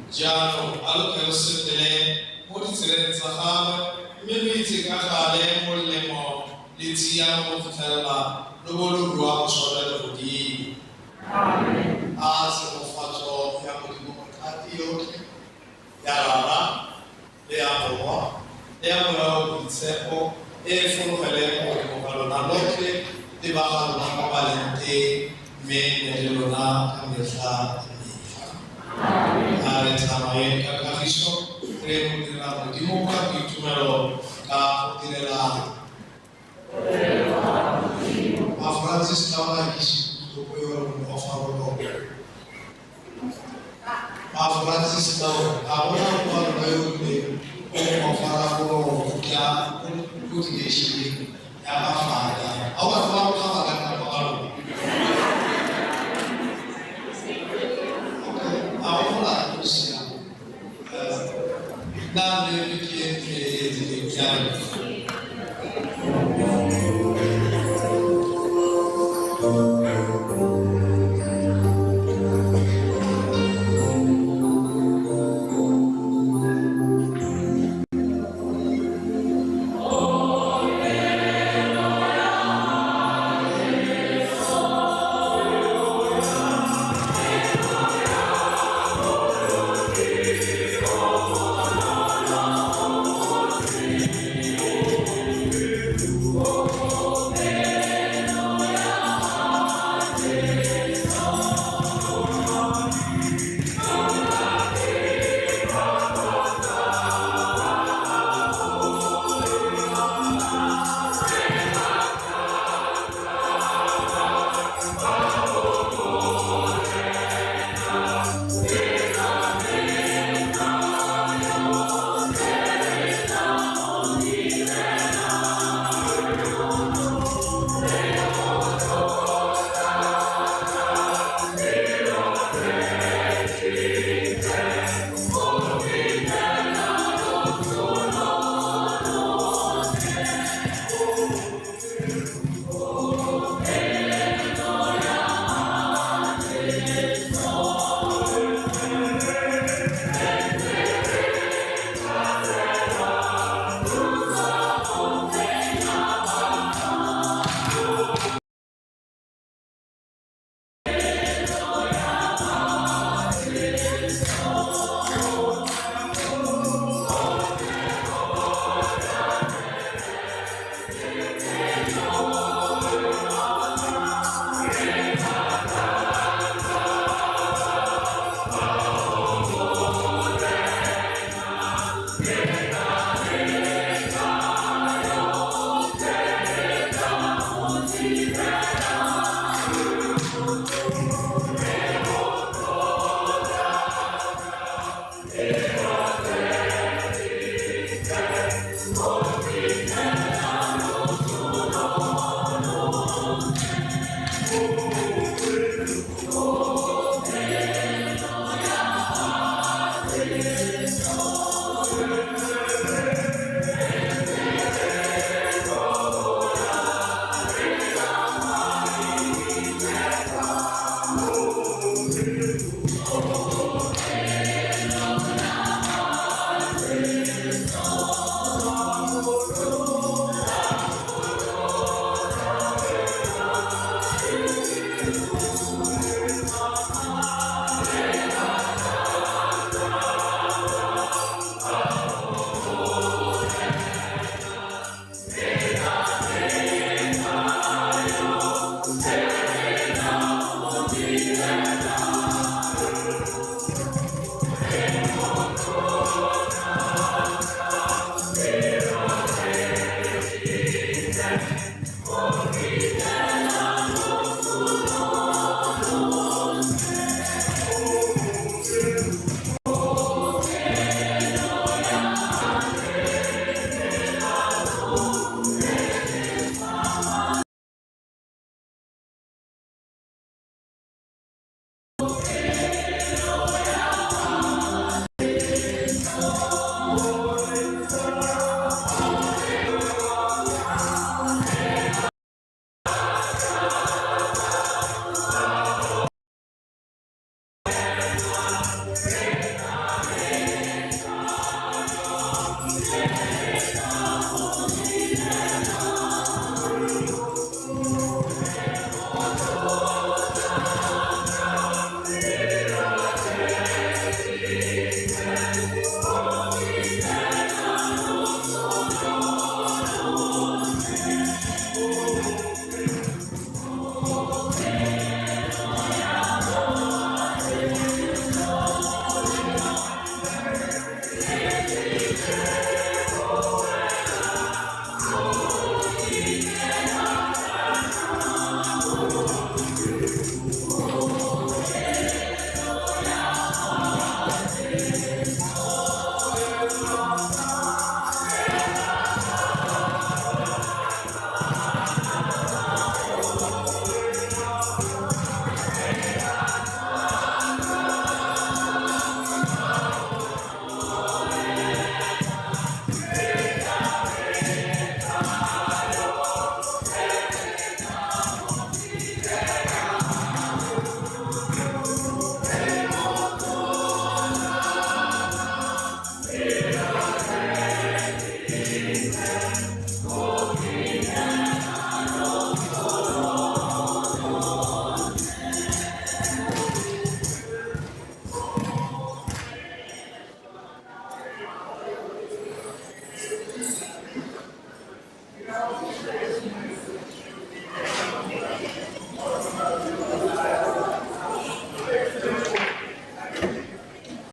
Jaanong a lo ke lo sepele mo ditseleng tsa gagwe mme lo itse ka gale molemo le tshiamo go fitlhelela lo bo lo rua boswa jwa legodimo. A tshegofatso ya Modimo Mothatayotlhe, ya Rara le ya Morwa le ya Moya o o Boitshepo e fologele mo godimo ga lona lotlhe le ba ga lona ba ba leng teng mme e nne le lona ka metlha le metlha. A re tsamayeng ka kagiso re go direla Modimo ka boitumelo ka go direlana. A Francis Taona ke botlhoko yo re mo ofa boroko. A Francis Taona ga gona kwa lona yo o rileng o mo ofara boroko tla ko leadership ya ka fada. A o batho ba go tlhaba ka nako ga lona. Okay, a go molato o siame. Nna le ke e ntle e e tseleng ke a leboga.